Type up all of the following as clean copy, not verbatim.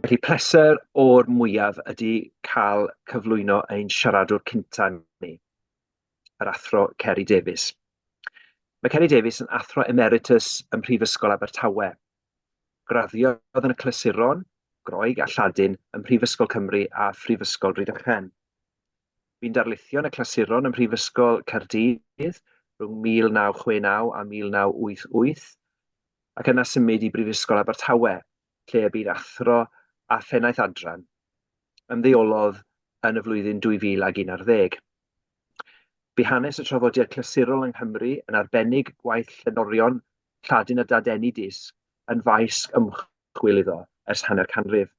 Felly pleser o'r mwyaf ydy cael cyflwyno ein siaradwr cynta ni, yr Athro Ceri Davies. Mae Ceri Davies yn Athro Emeritus ym Mhrifysgol Abertawe. Graddiodd yn y Clasuron, Groeg a Lladin ym Mhrifysgol Cymru a Phrifysgol Rhydychen. Bu'n darlithio yn y Clasuron ym Mhrifysgol Caerdydd rhwng 1969 a 1988, ac yna symud i Brifysgol Abertawe, lle y bu'n athro a phennaeth adran. Ymddeolodd yn y flwyddyn 2011. Bu hanes y traddodiad clasurol yng Nghymru, yn arbennig gwaith llenorion Lladin a Dadeni Dysg, yn faes ymchwil iddo ers hanner canrif.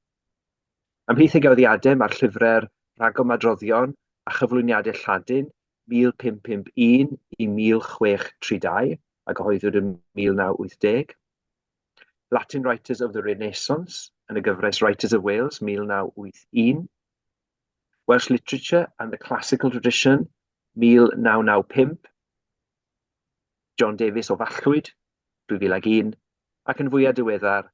Ymhlith ei gyhoeddiadau mae'r llyfrau Rhagomadroddion a Chyflwyniadau Lladin 1551 i 1632, a gyhoeddwyd yn 1980, Latin Writers of the Renaissance yn y gyfres Writers of Wales 1981, Welsh Literature and the Classical Tradition 1995, John Davies o Fallwyd 2001, ac yn fwyaf diweddar,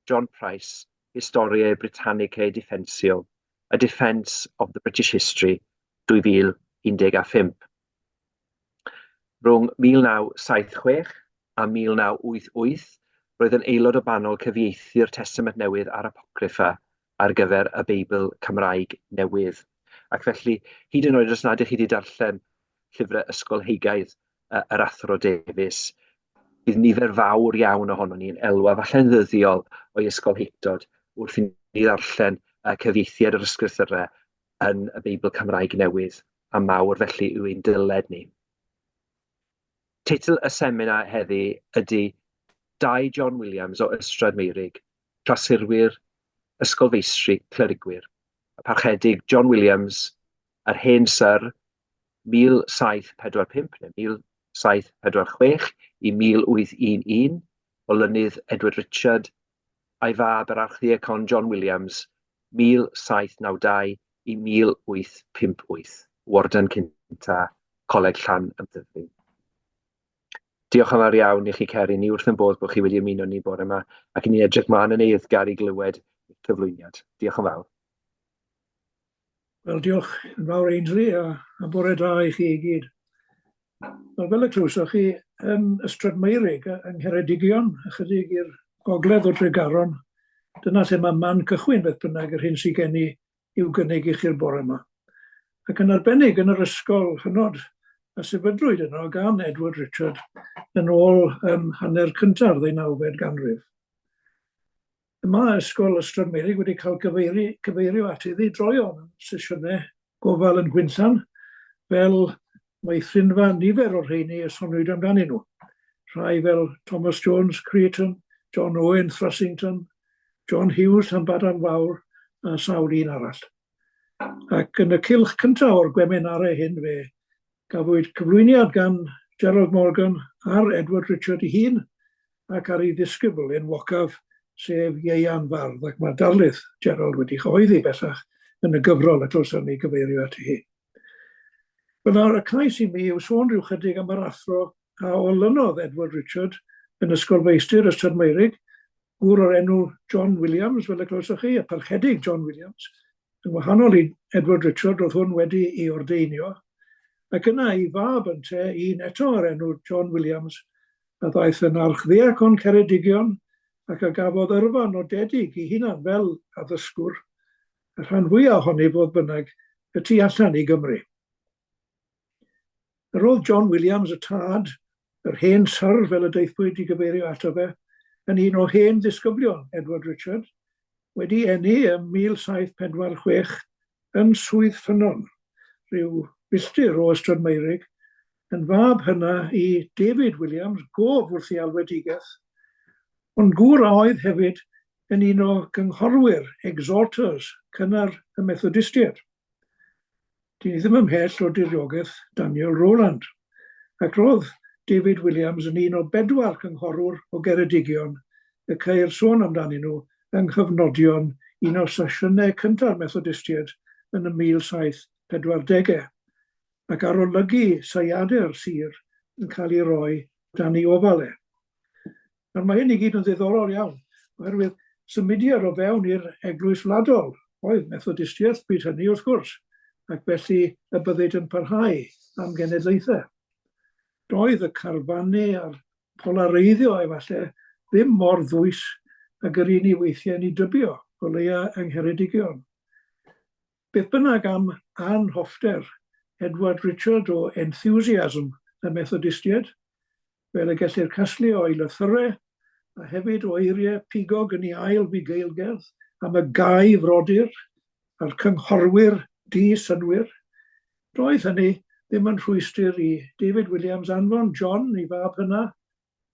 John Price, Historiae Britannicae Defensio, A Defence of the British History 2015. Rhwng 1976 a 1988, roedd yn aelod o banel cyfieithu'r Testament Newydd a'r Apocryffa ar gyfer y Beibl Cymraeg Newydd. Ac felly, hyd yn oed os nad ydych chi wedi darllen llyfrau ysgolheigaidd yr Athro Davies, bydd nifer fawr iawn ohonon ni'n elwa, falle'n ddyddiol, o'i ysgolheictod wrth i ni ddarllen y cyfieithiad yr ysgrythurau yn y Beibl Cymraeg Newydd, a mawr felly yw ein dyled ni. Teitl y seminar heddi ydy Dai John Williams o Ystrad Meurig, Clasurwyr, Ysgolfeistri, Clerigwyr. Y Parchedig John Williams, yr hen Syr, 1745 neu 1746 i 1811, olynydd Edward Richard, a'i fab yr Archddiacon John Williams, 1792 i 1858, warden cynta Coleg Llanymddyfri. Diolch yn fawr iawn i chi, Ceri. Ni wrth yn bodd bod chi wedi ymuno ni bore yma, ac ni'n edrych mlaen yn eiddgar i glywed eich cyflwyniad. Diolch yn fawr. Wel, diolch yn fawr Ainsley, a, a bore da i chi i gyd. Wel, fel y clywsoch chi, yn Ystrad Meurig, yng Ngheredigion, ychydig i'r gogledd o Dregaron, dyna lle mae man cychwyn beth bynnag yr hyn sydd gen i i'w gynnig i chi'r bore yma. Ac yn arbennig yn yr ysgol hynod a sefydlwyd yno gan Edward Richard yn ôl yn hanner cynta'r ddeunawfed ganrif. Y mae Ysgol Ystrad Meurig wedi cael gyfeiri, cyfeirio at iddi droeon yn sesiynau gofal yn Gwinllan, fel meithrinfa nifer o'r rheini y soniwyd amdanyn nhw. Rhai fel Thomas Jones, Creaton, John Owen, Thrussington, John Hughes, Llanbadarn Fawr, a sawl un arall. Ac yn y cylch cyntaf o'r gweminarau hyn fe gafwyd cyflwyniad gan Gerald Morgan ar Edward Richard ei hun ac ar ei ddisgybl enwocaf, sef Ieuan Fardd, ac mae darlith Gerald wedi chyhoeddi bellach yn y gyfrol y clywson ni gyfeirio ati hi. Wel nawr, y cais i mi yw sôn rhyw chydig am yr athro a olynodd Edward Richard yn Ysgol Feistr Ystrad Meurig, gŵr o'r enw John Williams, fel y clywsoch chi, y Parchedig John Williams, yn wahanol i Edward Richard, roedd hwn wedi ei ordeinio, ac yna ei fab ynte, un eto o'r enw John Williams, a ddaeth yn Archddiacon Ceredigion ac a gafodd yrfa nodedig ei hunan fel addysgwr, y rhan fwyaf ohoni fodd bynnag y tu allan i Gymru. Yr oedd John Williams, y tad, yr hen syr fel y daethpwyd i gyfeirio ato fe, yn un o hen ddisgyblion Edward Richard, wedi eni ym 1746 yn Swydd Ffynnon, rhyw filltir o Ystrad Meurig, yn fab hyna i David Williams, gof wrth ei alwedigaeth, ond gŵr a oedd hefyd yn un o gynghorwyr, exhorters, cynnar y Methodistiaid. Dyn ni ddim ymhell o diriogaeth Daniel Rowland, ac roedd David Williams yn un o bedwar cynghorwr o Geredigion y ceir sôn amdanyn nhw yng nghyfnodion un o sesiynau cynta'r Methodistiaid yn y 1740au, ac arolygu seiadau'r sir yn cael ei roi dan ei ofal e. Nawr mae hyn i gyd yn ddiddorol iawn, oherwydd Symudiad o fewn i'r Eglwys Wladol oedd Methodistiaeth bryd hynny, wrth gwrs, ac felly y byddid yn parhau am genedlaethau. Doedd y carfanu a'r polareiddio, efallai, ddim mor ddwys ag yr un ni weithiau'n ei dybio, o leia yng Ngheredigion. Beth bynnag am anhoffter Edward Richard o enthusiasm y Methodistiaid, fel y gellir casglu o'i lythyrau a hefyd o eiriau pigog yn ei ail fugeilgerdd am y gau frodyr a'r cynghorwyr di-synnwyr, doedd hynny ddim yn rhwystr i David Williams anfon John, ei fab hynaf,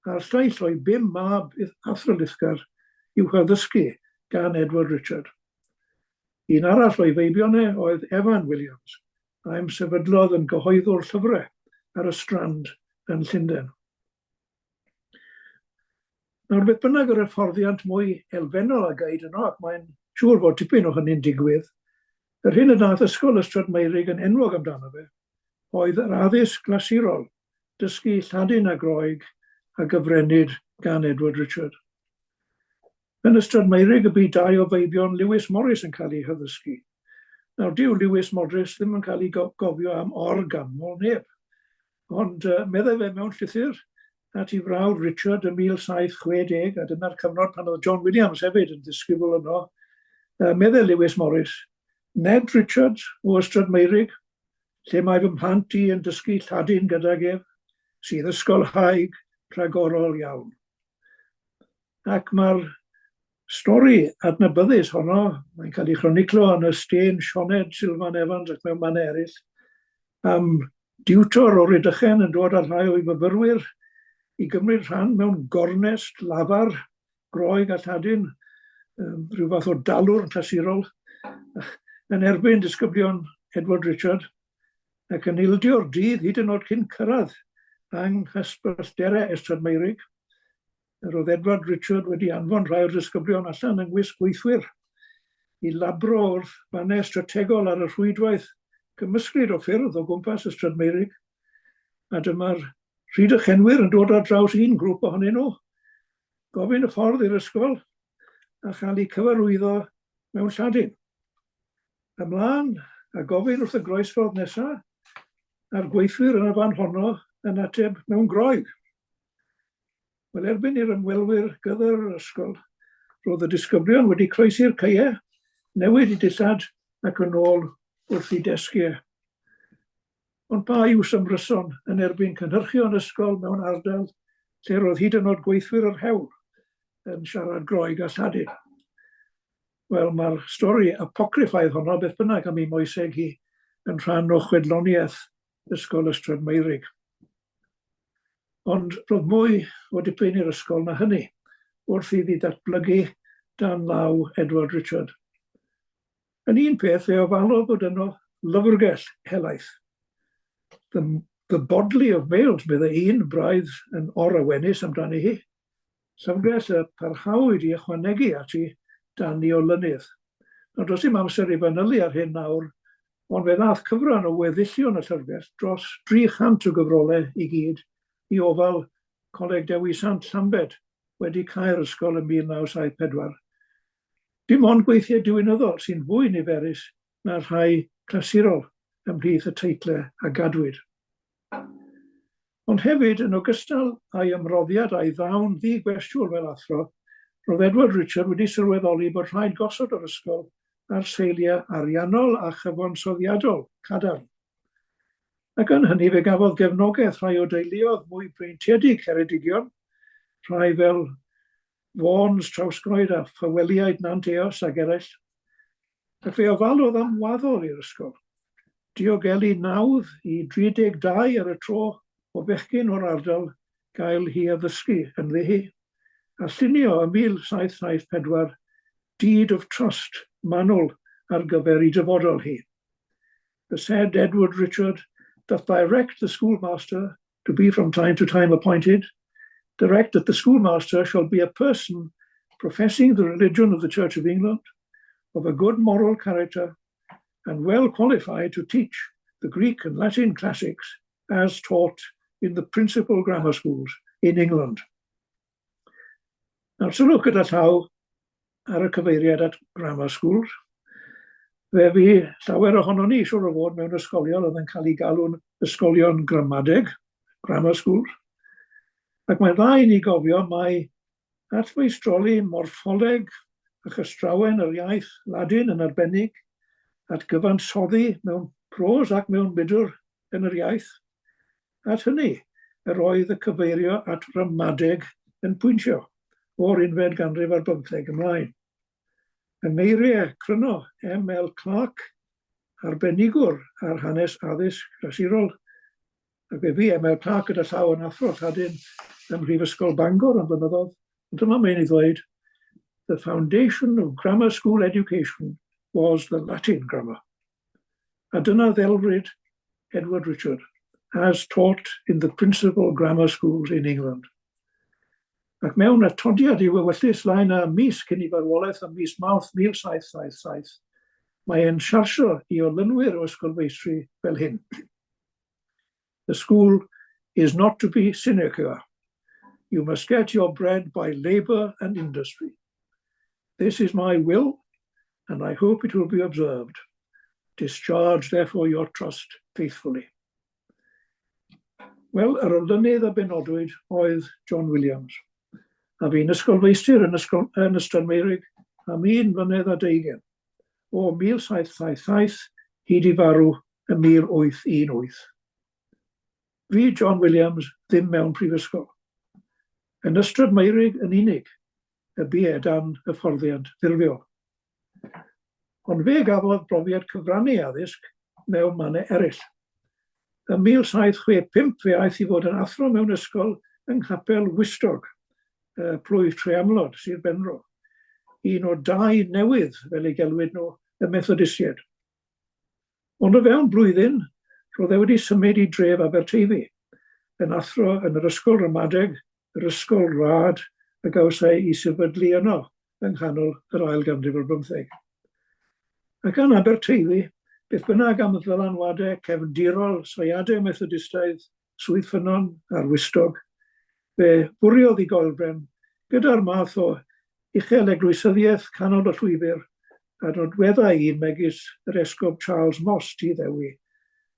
a'r lleill o'i bum mab athrylithgar i'w haddysgu gan Edward Richard. Un arall o'i feibion e oedd Evan Williams, a ymsefydlodd yn gyhoeddwr llyfrau ar y Strand yn Llundain. Nawr, beth bynnag yr hyfforddiant mwy elfennol a gaed yno, ac mae'n siŵr fod tipyn o hynny'n digwydd, yr hyn y daeth Ysgol Ystrad Meurig yn enwog amdano fe oedd yr addysg glasurol, dysgu Lladin a Groeg a gyfrennid gan Edward Richard. Yn Ystrad Meurig y bu dau o feibion Lewis Morris yn cael eu haddysgu. Nawr, dyw Lewis Morris ddim yn cael ei gofio am or-ganmol neb, ond meddai fe mewn llythyr at ei frawd Richard ym 1760, a dyna'r cyfnod pan oedd John Williams hefyd yn ddisgybl yno, meddai Lewis Morris, Ned Richards o Ystrad Meurig, lle mae fy mhlant i yn dysgu Lladin gydag ef, sydd ysgolhaig rhagorol iawn. Ac mae'r stori adnabyddus honno, mae'n cael ei chroniclo yn y Stên Sioned Silvan Evans ac mewn mannau eraill, am diwtor o Rydychen yn dod â rhai o'i fyfyrwyr i gymryd rhan mewn gornest lafar Groeg a Lladin, rhyw fath o dalwrn clasurol, yn erbyn disgyblion Edward Richard, ac yn ildio'r dydd hyd yn oed cyn cyrraedd yng nghysbellterau Ystrad Meurig. Yr oedd Edward Richard wedi anfon rhai o'r disgyblion allan yng ngwisg gweithwyr i labro wrth fannau strategol ar y rhwydwaith gymysglyd o ffyrdd o gwmpas Ystrad Meurig, a dyma'r Rhydychenwyr yn dod ar draws un grŵp ohonyn nhw, gofyn y ffordd i'r ysgol a chael eu cyfarwyddo mewn Lladin. Ymlaen a gofyn wrth y groesffordd nesaf, a'r gweithwyr yn y fan honno yn ateb mewn Groeg. Wel, erbyn i'r ymwelwyr gyrraedd yr ysgol, roedd y disgyblion wedi croesi'r caeau, newid eu dillad ac yn ôl wrth eu desgiau. Ond pa iws ymryson yn erbyn cynhyrchion ysgol mewn ardal lle roedd hyd yn oed gweithwyr yr hewl yn siarad Groeg a Lladin? Wel, mae'r stori apocryffaidd honno, beth bynnag am ei moeseg hi, yn rhan o chwedloniaeth Ysgol Ystrad Meurig. Ond roedd mwy o dipyn i'r ysgol na hynny, wrth iddi datblygu dan law Edward Richard. Yn un peth, fe ofalodd bod yno lyfrgell helaeth. The, the Bodley of Wales, meddai un, braidd yn or-awenus amdani hi. Llyfrgell y parhawyd i ychwanegu ati dan ei olynydd. Nawr, does dim amser i fanylu ar hyn nawr, ond fe ddaeth cyfran o weddillion y llyfrgell, dros 300 o gyfrolau i gyd, i ofal Coleg Dewi Sant, Llambed, wedi cau'r ysgol ym 1974. Dim ond gweithiau diwinyddol sy'n fwy niferus na'r rhai clasurol ymhlith y teitlau a gadwyd. Ond hefyd, yn ogystal â'i ymroddiad a'i ddawn ddi-gwestiwn fel athro, roedd Edward Richard wedi sylweddoli bod rhaid gosod yr ysgol ar seiliau ariannol a chyfansoddiadol cadarn. Ac yn hynny fe gafodd gefnogaeth rhai o deuluoedd mwy breintiedig Ceredigion, rhai fel Vaughans, Trawsgoed a Phyweliaid Nant Eos ac eraill, ac fe ofalodd am waddol i'r ysgol, diogelu nawdd i 32 ar y tro o fechgyn o'r ardal gael hi addysgu ynddi hi, a llunio ym 1774 Deed of Trust manwl ar gyfer ei dyfodol hi. The said Edward Richard doth direct the schoolmaster to be from time to time appointed, direct that the schoolmaster shall be a person professing the religion of the Church of England, of a good moral character, and well qualified to teach the Greek and Latin classics as taught in the principal grammar schools in England. Nawr, sylwch gyda llaw, ar y cyfeiriad at grammar schools. Fe fu llawer ohonon ni, siŵr o fod, mewn ysgolion oedd yn cael eu galw'n ysgolion gramadeg, grammar schools. Ac mae'n dda i ni gofio mai at feistroli morffoleg a chystrawen yr iaith Ladin yn arbennig, at gyfansoddi mewn prose ac mewn mydr yn yr iaith. At hynny, yr oedd y cyfeirio at ramadeg yn pwyntio o'r unfed ganrif ar bymtheg ymlaen. Yng ngeiriau cryno M. L. Clarke, arbenigwr ar hanes addysg glasurol, ac fe fu M. L. Clarke gyda llaw yn athro Lladin ym Mhrifysgol Bangor am flynyddoedd, ond dyma mae'n ei ddweud, The foundation of grammar school education was the Latin grammar. A dyna ddelfryd Edward Richard, as taught in the principal grammar schools in England. Ac mewn atodiad i'w ewyllys lai na mis cyn ei farwolaeth ym mis Mawrth 1777, mae e'n siarsio i olynwyr o ysgolfeistri fel hyn. The school is not to be sinecure. You must get your bread by labour and industry. This is my will, and I hope it will be observed. Discharge therefore your trust faithfully. Wel, yr olynydd a benodwyd oedd John Williams, a fu'n ysgolfeistr yn, ysgol, yn Ystrad Meurig am un mlynedd a deugain, o 1777 hyd i farw ym 1818. Fu John Williams ddim mewn prifysgol. Yn Ystrad Meurig yn unig y bu e dan hyfforddiant ffurfiol. Ond fe gafodd brofiad cyfrannu addysg mewn mannau eraill. Ym 1765 fe aeth i fod yn athro mewn ysgol yng Nghapel Wystog, plwyf Treamlod, Sir Benfro, un o dai newydd, fel eu gelwid nhw, y Methodistiaid. Ond o fewn blwyddyn, roedd e wedi symud i dref Aberteifi, yn athro yn yr Ysgol Ramadeg, yr ysgol rad a gawsai ei sefydlu yno yng nghanol yr ail ganrif ar bymtheg. Ac yn Aberteifi, beth bynnag am ddylanwadau cefndirol saeadau Methodistaidd Swydd Ffynnon a'r Wystog, fe fwriodd i Goelbren gyda'r math o uchel eglwysyddiaeth canol y llwybr a nodweddai un megis yr Esgob Charles Moss Tŷ Ddewi,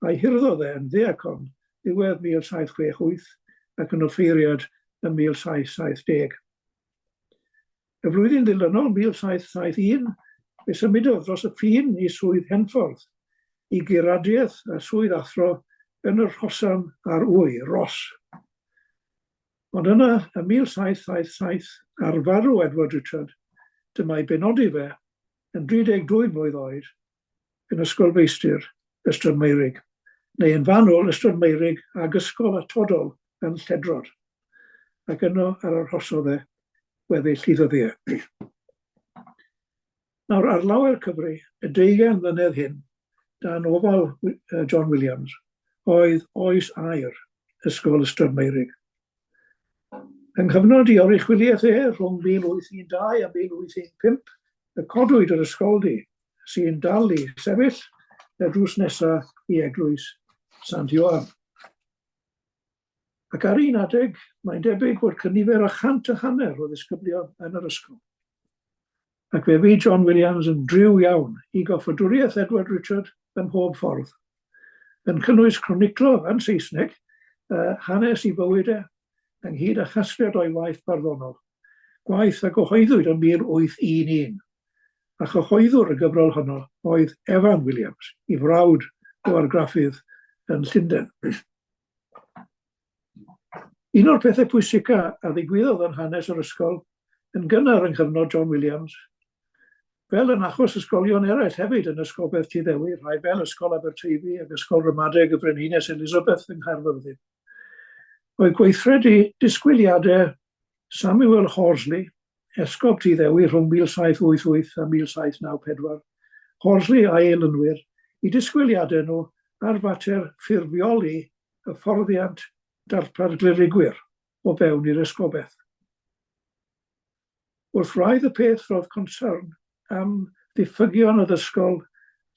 a'i hurddodd e yn ddiacon ddiwedd 1768 ac yn offeiriad ym 1770. Y flwyddyn ddilynol, 1771, fe symudodd dros y ffin i Swydd Henffordd, i guradiaeth a swydd athro yn y Rhosan a'r Wy, Ross. Ond yna, ym 1777, ar farw Edward Richard, dyma'i benodi fe, yn 32 mlwydd oed, yn Ysgol Feistr Ystrad Meurig, neu yn fanwl Ystrad Meurig ag Ysgol Atodol yn Lledrod, ac yno yr arhosodd e weddill ei ddyddiau. Nawr, ar lawer cyfri, y deugain mlynedd hyn, dan ofal John Williams, oedd oes aur Ysgol Ystrad Meurig. Yng nghyfnod i oruchwyliaeth e rhwng 1812 a 1815, y codwyd yr ysgoldy sy'n dal i sefyll y drws nesaf i eglwys Sant Ioan. Ac ar un adeg, mae'n debyg bod cynifer â 150 o ddisgyblion yn yr ysgol. Ac fe fu John Williams yn driw iawn i goffadwriaeth Edward Richard ym mhob ffordd, yn cynnwys croniclo yn Saesneg hanes i fywyd e, ynghyd â chasgliad o'i waith barddonol, gwaith a gyhoeddwyd ym 1811, a chyhoeddwr y gyfrol honno oedd Evan Williams, ei frawd o argraffydd yn Llundain. Un o'r pethau pwysica a ddigwyddodd yn hanes yr ysgol yn gynnar yng nghyfnod John Williams, fel yn achos ysgolion eraill hefyd yn Ysgol Beth Tŷ Ddewi, rhai fel Ysgol Aberteifi ac Ysgol Ramadeg y Frenhines Elizabeth yng Nghaerfyrddin, oedd gweithredu disgwyliadau Samuel Horsley, Esgob Tŷ Ddewi rhwng 1788 a 1794, Horsley a'i elynwyr, i disgwyliadau nhw ar fater ffurfioli hyfforddiant darpar glerigwyr o fewn i'r esgobaeth. Wrth wraidd y peth roedd consyrn am ddiffygion addysgol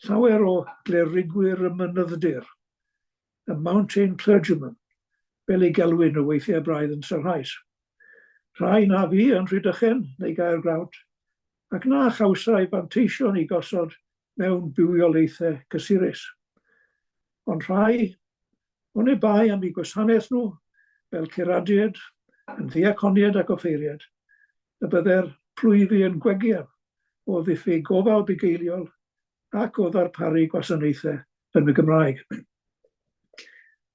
llawer o glerigwyr y mynydd-dir, y mountain clergymen, fel eu gelwid nhw weithiau braidd yn sarhaus. Rhai na fu yn Rhydychen neu Gaergrawnt, ac na chawsai fanteision eu gosod mewn bywiolaethau cysurus. Ond rhai, oni bai am eu gwasanaeth nhw fel curadiaid, yn ddiaconiaid ac offeiriaid, y bydde'r plwyfi yn gwegian o ddiffyg gofal bugeiliol ac o ddarparu gwasanaethau yn y Gymraeg.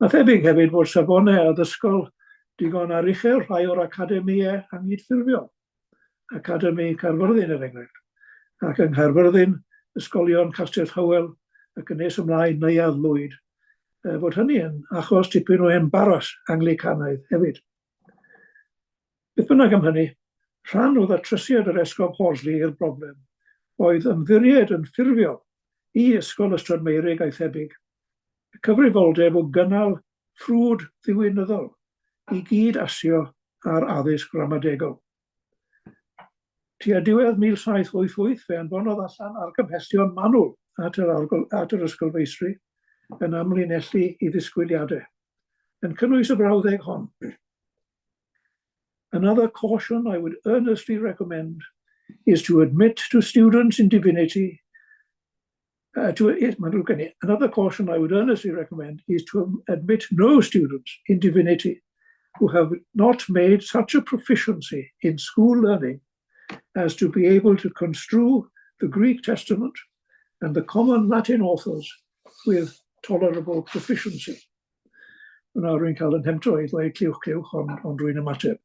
A thebyg hefyd fod safonau addysgol digon aruchel rhai o'r academïau anghydffurfiol, Academi Caerfyrddin er enghraifft, ac yng Nghaerfyrddin, Ysgolion Castell Howell ac yn nes ymlaen Neuadd Lwyd, fod hynny yn achos tipyn o embaras Anglicanaidd hefyd. Beth bynnag am hynny, rhan o ddatrysiad yr Esgob Horsley i'r broblem oedd ymddiried yn ffurfiol i Ysgol Ystrad Meurig a'i thebyg y cyfrifoldeb o gynnal ffrwd ddiwinyddol i gyd-asio â'r addysg ramadegol. Tua diwedd 1788 fe anfonodd allan argymhellion manwl at yr, at yr ysgolfeistri yn amlinellu i ddisgwyliadau, yn cynnwys y frawddeg hon. Another caution I would earnestly recommend is to admit to students in divinity to, mae'n ddrwg gen i, another caution I would earnestly recommend is to admit no students in divinity who have not made such a proficiency in school learning as to be able to construe the Greek Testament and the common Latin authors with tolerable proficiency. Yna rwy'n cael yn nhemtio i ddweud cliwch cliwch, ond, ond rwy'n ymateb.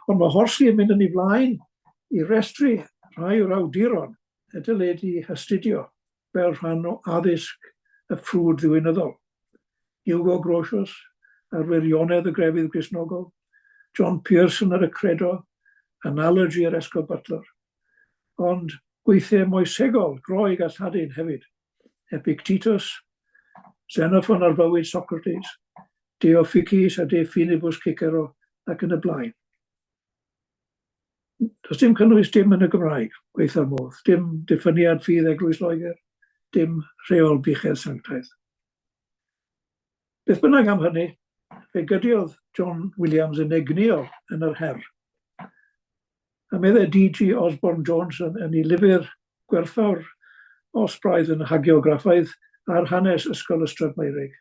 Ond mae Horsley yn mynd yn ei flaen i restru rhai o'r awduron y dylid eu hastudio fel rhan o addysg y ffrwd ddiwinyddol. Hugo Grotius ar wirionedd y grefydd Gristnogol, John Pearson ar y Credo, Analogy yr Esgob Butler. Ond gweithiau moesegol Groeg a Lladin hefyd, Epictetus, Xenophon ar fywyd Socrates, De Officiis a De Finibus Cicero ac yn y blaen. Does dim cynnwys dim yn y Gymraeg, gwaetha'r modd. Dim diffyniad ffydd Eglwys Loegr, dim rheol buchedd sanctaidd. Beth bynnag am hynny, fe gydiodd John Williams yn egnïol yn yr her. A meddai D.G. Osborne Jones yn, yn ei lyfr gwerthfawr os braidd yn hagiograffaidd ar hanes Ysgol Ystrad Meurig.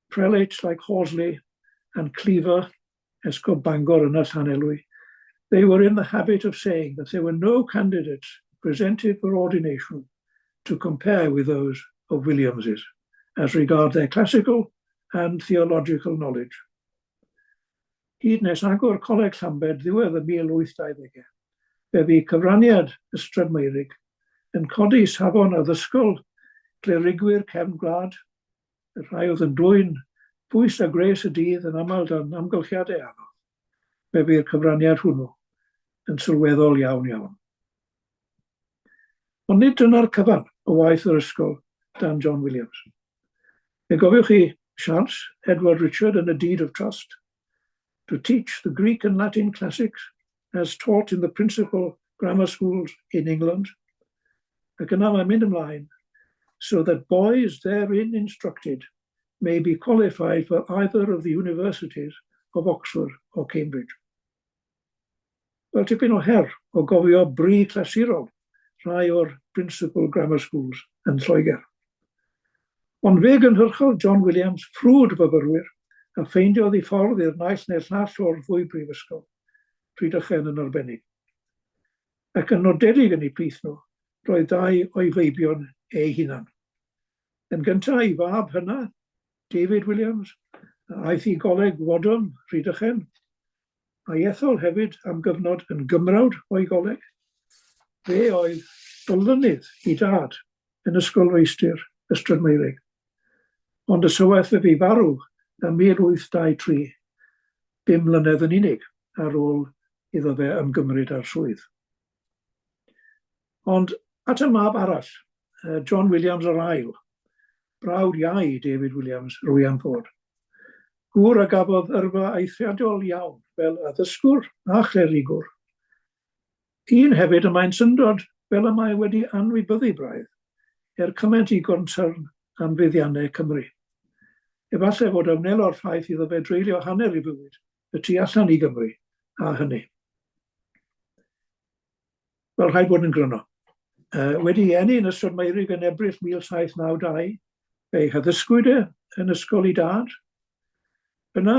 Prelates like Horsley and Cleaver Esgob Bangor yn y Llanelwy, they were in the habit of saying that there were no candidates presented for ordination to compare with those of Williams's as regard their classical and theological knowledge. Hyd nes agor Coleg Llambed ddiwedd y 1820au, fe fu cyfraniad Ystrad Meurig yn codi safon addysgol clerigwyr cefn gwlad y rhai oedd yn dwyn pwys a gwres y dydd yn aml dan amgylchiadau anodd, fe fu'r cyfraniad hwnnw yn sylweddol iawn iawn. Ond nid dyna'r cyfan o waith yr ysgol dan John Williams. Fe gofiwch chi siars Edward Richard yn y Deed of Trust, to teach the Greek and Latin classics as taught in the principal grammar schools in England. Ac yna mae'n mynd ymlaen, so that boys therein instructed may be qualified for either of the universities of Oxford or Cambridge. Wel, tipyn o her o gofio bri clasurol rhai o'r principal grammar schools yn Lloegr. Ond fe gynhyrchodd John Williams ffrwd fyfyrwyr a ffeindiodd ei ffordd i'r naill neu'r llall o'r ddwy brifysgol, Rhydychen yn arbennig. Ac yn nodedig yn eu plith nhw, roedd dau o'i feibion ei hunan. Yn gyntaf, ei fab hynna, David Williams, a aeth i Goleg Wadham, Rhydychen, a'i ethol hefyd am gyfnod yn gymrawd o'i goleg. Fe oedd olynydd i dad yn Ysgol Feistr Ystrad Meurig. Ond ysywaeth fe fu farw ym 1823, bum mlynedd yn unig ar ôl iddo fe ymgymryd â'r swydd. Ond at y mab arall, John Williams yr ail, brawd iau David Williams, rwy am fod. Gŵr a gafodd yrfa eithriadol iawn fel addysgwr a chlerigwr. Un hefyd y mae'n syndod fel y mae wedi anwybyddu braidd, er cymaint i goncern am fuddiannau Cymru. Efallai fod a wnelo'r ffaith iddo fe dreulio hanner ei fywyd y tu allan i Gymru, a hynny. Wel, rhaid bod yn gryno. Wedi eni yn Ystrad Meurig yn Ebrill 1792, fe'i haddysgwyd e yn ysgol ei dad. Yna,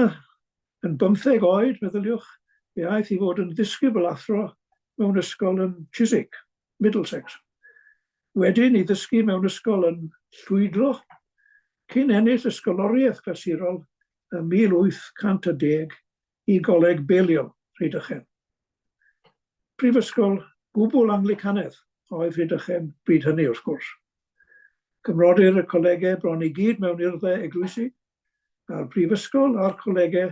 yn bymtheg oed, meddyliwch, fe aeth i fod yn ddisgybl athro mewn ysgol yn Chiswick, Middlesex. Wedyn i ddysgu mewn ysgol yn Llwydlo, cyn ennill ysgoloriaeth glasurol ym 1810 i Goleg Balliol, Rhydychen. Prifysgol gwbl Anglicanedd oedd Rhydychen bryd hynny, wrth gwrs. Cymrodyr y colegau bron i gyd mewn urddau eglwysig, a'r brifysgol a'r colegau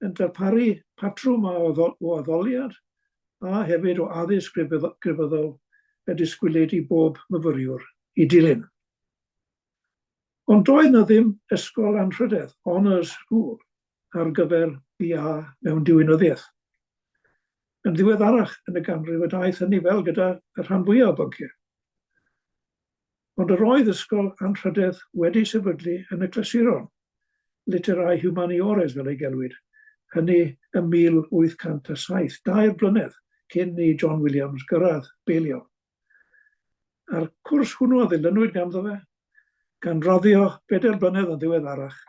yn darparu patrwm o addoliad a hefyd o addysg grefyddol y disgwylid i bob myfyriwr i dilyn. Ond doedd 'na ddim ysgol anrhydedd, honours school, ar gyfer BA mewn diwinyddiaeth. Yn ddiweddarach yn y ganrif y daeth hynny fel gyda y rhan fwyaf o bynciau. Ond yr oedd ysgol anrhydedd wedi sefydlu yn y clasuron, Literae Humaniores fel ei gelwid, hynny ym 1807, dair blynedd cyn i John Williams gyrraedd Balliol. A'r cwrs hwnnw a ddilynwyd ganddo fe, gan raddio bedair blynedd yn ddiweddarach,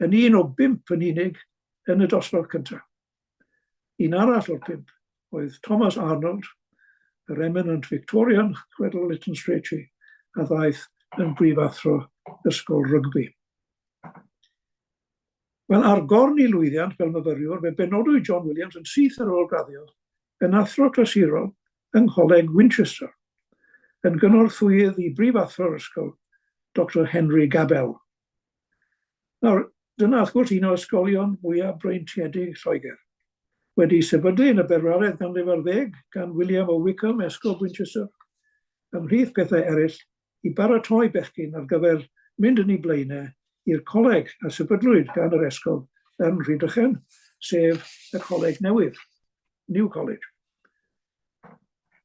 yn un o bump yn unig yn y dosbarth cyntaf. Un arall o'r pump oedd Thomas Arnold, yr eminent Victorian, chwedl Lytton Strachey, a ddaeth yn brifathro ysgol rygbi. Wel, ar gorn i lwyddiant fel myfyriwr, fe benodwyd John Williams yn syth ar ôl graddio yn athro clasurol yng Ngholeg Winchester, yn gynorthwyydd i brifathro'r ysgol, Doctor Henry Gabell. Nawr, dyna wrth gwrs un o ysgolion mwyaf breintiedig Lloegr. Wedi sefydlu yn y bedwaredd ganrif ar ddeg gan William o Wickham, Esgob Winchester, ymhlith pethau eraill, i baratoi bechgyn ar gyfer mynd yn eu blaenau i'r coleg a sefydlwyd gan yr esgob yn Rhydychen, sef y Coleg Newydd, New College.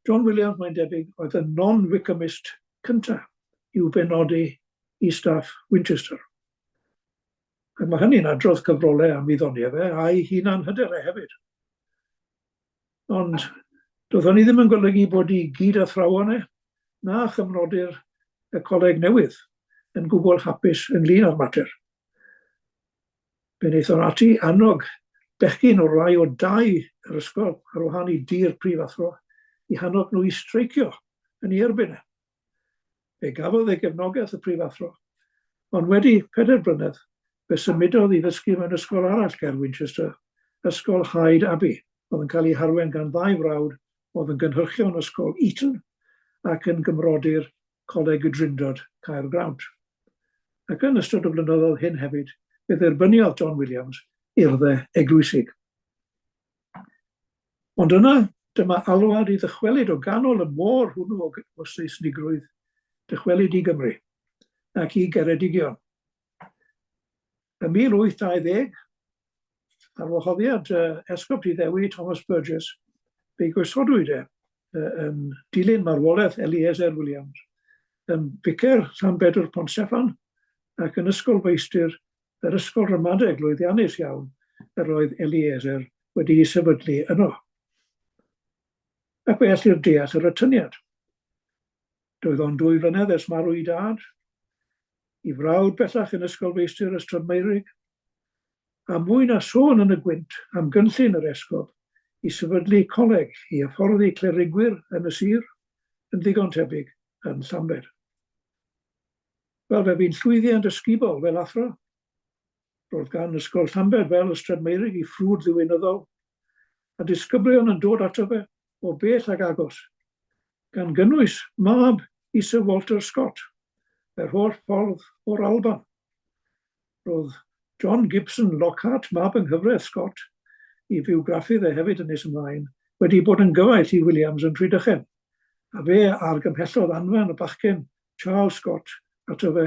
John Williams, mae'n debyg, oedd y non-Wykehamist cyntaf i'w benodi i staff Winchester. Ac mae hynny'n adrodd cyfrolau am ei ddoniau fe a'i hunan hyder e hefyd. Ond doedd hynny ddim yn golygu bod ei gyd-athrawon e na chymrodyr y coleg newydd yn gwbl hapus ynglyn â'r mater. Fe wnaethon ati annog bechgyn o rai o dai yr ysgol ar wahân i dŷ'r prifathro i hannog nhw i streicio yn ei erbyn e. Fe gafodd e gefnogaeth y prifathro, ond wedi pedair blynedd fe symudodd i ddysgu mewn ysgol arall ger Winchester, Ysgol Hyde Abbey, oedd yn cael ei harwain gan ddau frawd oedd yn gynhyrchion Ysgol Eton ac yn gymrodyr Coleg y Drindod, Caergrawnt. Ac yn ystod y blynyddoedd hyn hefyd, fe dderbyniodd John Williams urddau eglwysig. Ond yna, dyma alwad i ddychwelyd o ganol y môr hwnnw o, o Seisnigrwydd, dychwelyd i Gymru ac i Geredigion. Ym 1820, ar wahoddiad Esgob Tyddewi, Thomas Burgess, fe'i gosodwyd e yn dilyn marwolaeth Eliezer Williams, yn ficer Llanbedr Pont Steffan ac yn ysgolfeistr yr ysgol ramadeg lwyddiannus iawn yr oedd Eliezer wedi'i sefydlu yno. Ac fe ellir deall yr atyniad. Doedd ond dwy flynedd ers marw ei dad, i frawd bellach yn ysgolfeistr Ystrad Meurig, a mwy na sôn yn y gwynt am gynllun yr esgob i sefydlu coleg i hyfforddi clerigwyr yn y sir, yn ddigon tebyg yn Llambed. Wel, fe fu'n llwyddiant ysgubol fel athro. Roedd gan Ysgol Llambed fel Ystrad Meurig i ffrwd ddiwinyddol, a disgyblion yn dod ato fe o bell ac agos, gan gynnwys mab i Sir Walter Scott, yr holl ffordd o'r Alban. Roedd John Gibson Lockhart, mab yng nghyfraith Scott, i fywgraffydd e hefyd yn nes ymlaen, wedi bod yn gyfaill i Williams yn Rhydychen, a fe argymhellodd anfon y bachgen Charles Scott ato fe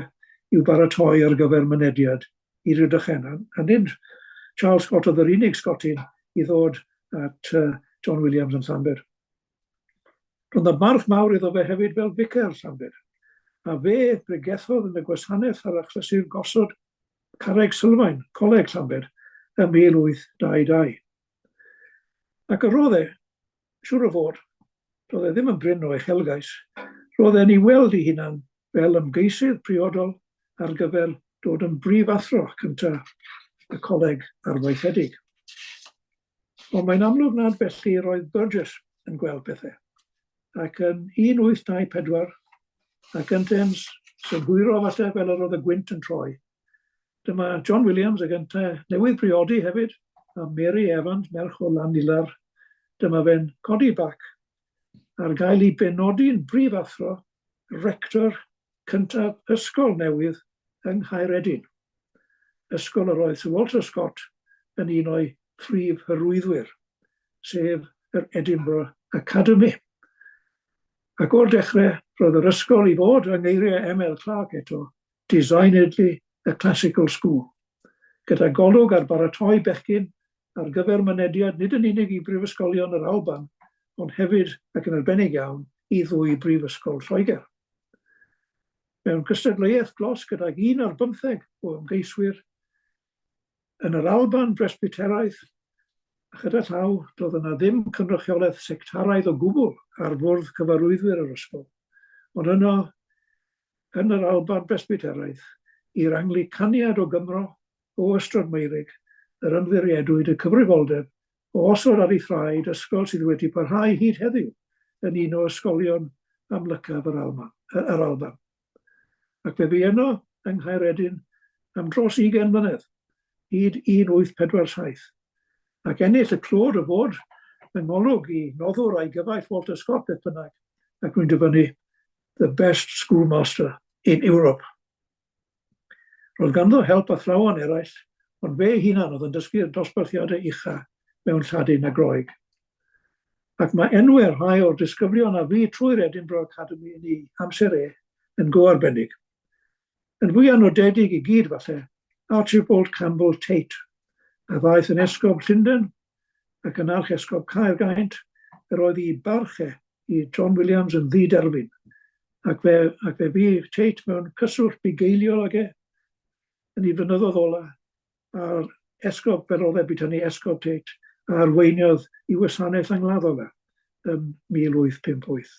i'w baratoi ar gyfer mynediad i Rydychen. A nid Charles Scott oedd yr unig Sgotyn i ddod at John Williams yn Llanbed. Roedd 'na barch mawr iddo fe hefyd fel ficer Llambed, a fe bregethodd yn y gwasanaeth ar achlysur gosod carreg sylfaen Coleg Llambed ym 1822. Ac yr oedd e, siŵr o fod, Doedd e ddim yn brin o uchelgais, roedd e'n ei weld ei hunan fel ymgeisydd priodol ar gyfer dod yn brifathro cyntaf y coleg arfaethedig. Ond mae'n amlwg nad felly roedd Burgess yn gweld pethau, ac yn 1824, ac yntau'n synhwyro falle fel yr oedd y gwynt yn troi, dyma John Williams ag yntau newydd briodi hefyd, a Mary Evans, merch o Lanilar, dyma fe'n codi bac ar gael ei benodi'n brifathro rector cyntaf ysgol newydd yng Nghaeredin, ysgol yr oedd Sir Walter Scott yn un o'i phrif hyrwyddwyr, sef yr Edinburgh Academy. Ac o'r dechrau, roedd yr ysgol i fod, yng ngeiriau M L Clarke eto, designedly a classical school, gyda golwg ar baratoi bechgyn ar gyfer mynediad nid yn unig i brifysgolion yr Alban, ond hefyd, ac yn arbennig iawn, i ddwy brifysgol Lloegr. Mewn cystadleuaeth glos gydag un ar bymtheg o ymgeiswyr yn yr Alban Bresbyteraidd, a chyda llaw, doedd yna ddim cynrychiolaeth sectaraidd o gwbl ar fwrdd cyfarwyddwyr yr ysgol, ond yno, yn yr Alban Bresbyteraidd, i'r Anglicaniad o Gymro o Ystrad Meurig, yr ymddiriedwyd y cyfrifoldeb o osod ar ei thraed ysgol sydd wedi parhau hyd heddiw yn un o ysgolion amlycaf yr Almaen, yr Alban. Ac fe fu yno yng Nghaeredin am dros ugain mlynedd, hyd 1847, ac ennill y clod o fod yng ngolwg i noddwr a'i gyfaill Walter Scott beth bynnag, ac rwy'n dyfynnu, the best schoolmaster in Europe. Roedd ganddo help athrawon eraill, ond fe ei hunan oedd yn dysgu'r dosbarthiadau ucha mewn Lladin a Groeg. Ac mae enwau rhai o'r disgyblion a fu trwy'r Edinburgh Academy yn ei amser e yn go arbennig. Yn fwyaf nodedig i gyd, falle, Archibald Campbell Tait, a ddaeth yn Esgob Llundain ac yn Archesgob Caergaint, yr oedd ei barch e i John Williams yn ddi-derfyn, ac fe, ac fe fu Tate mewn cyswllt bugeiliol ag e yn ei flynyddoedd ola, a'r esgob, fel oedd e bryd hynny, Esgob Tate, a arweiniodd i wasanaeth angladdol e ym 1858.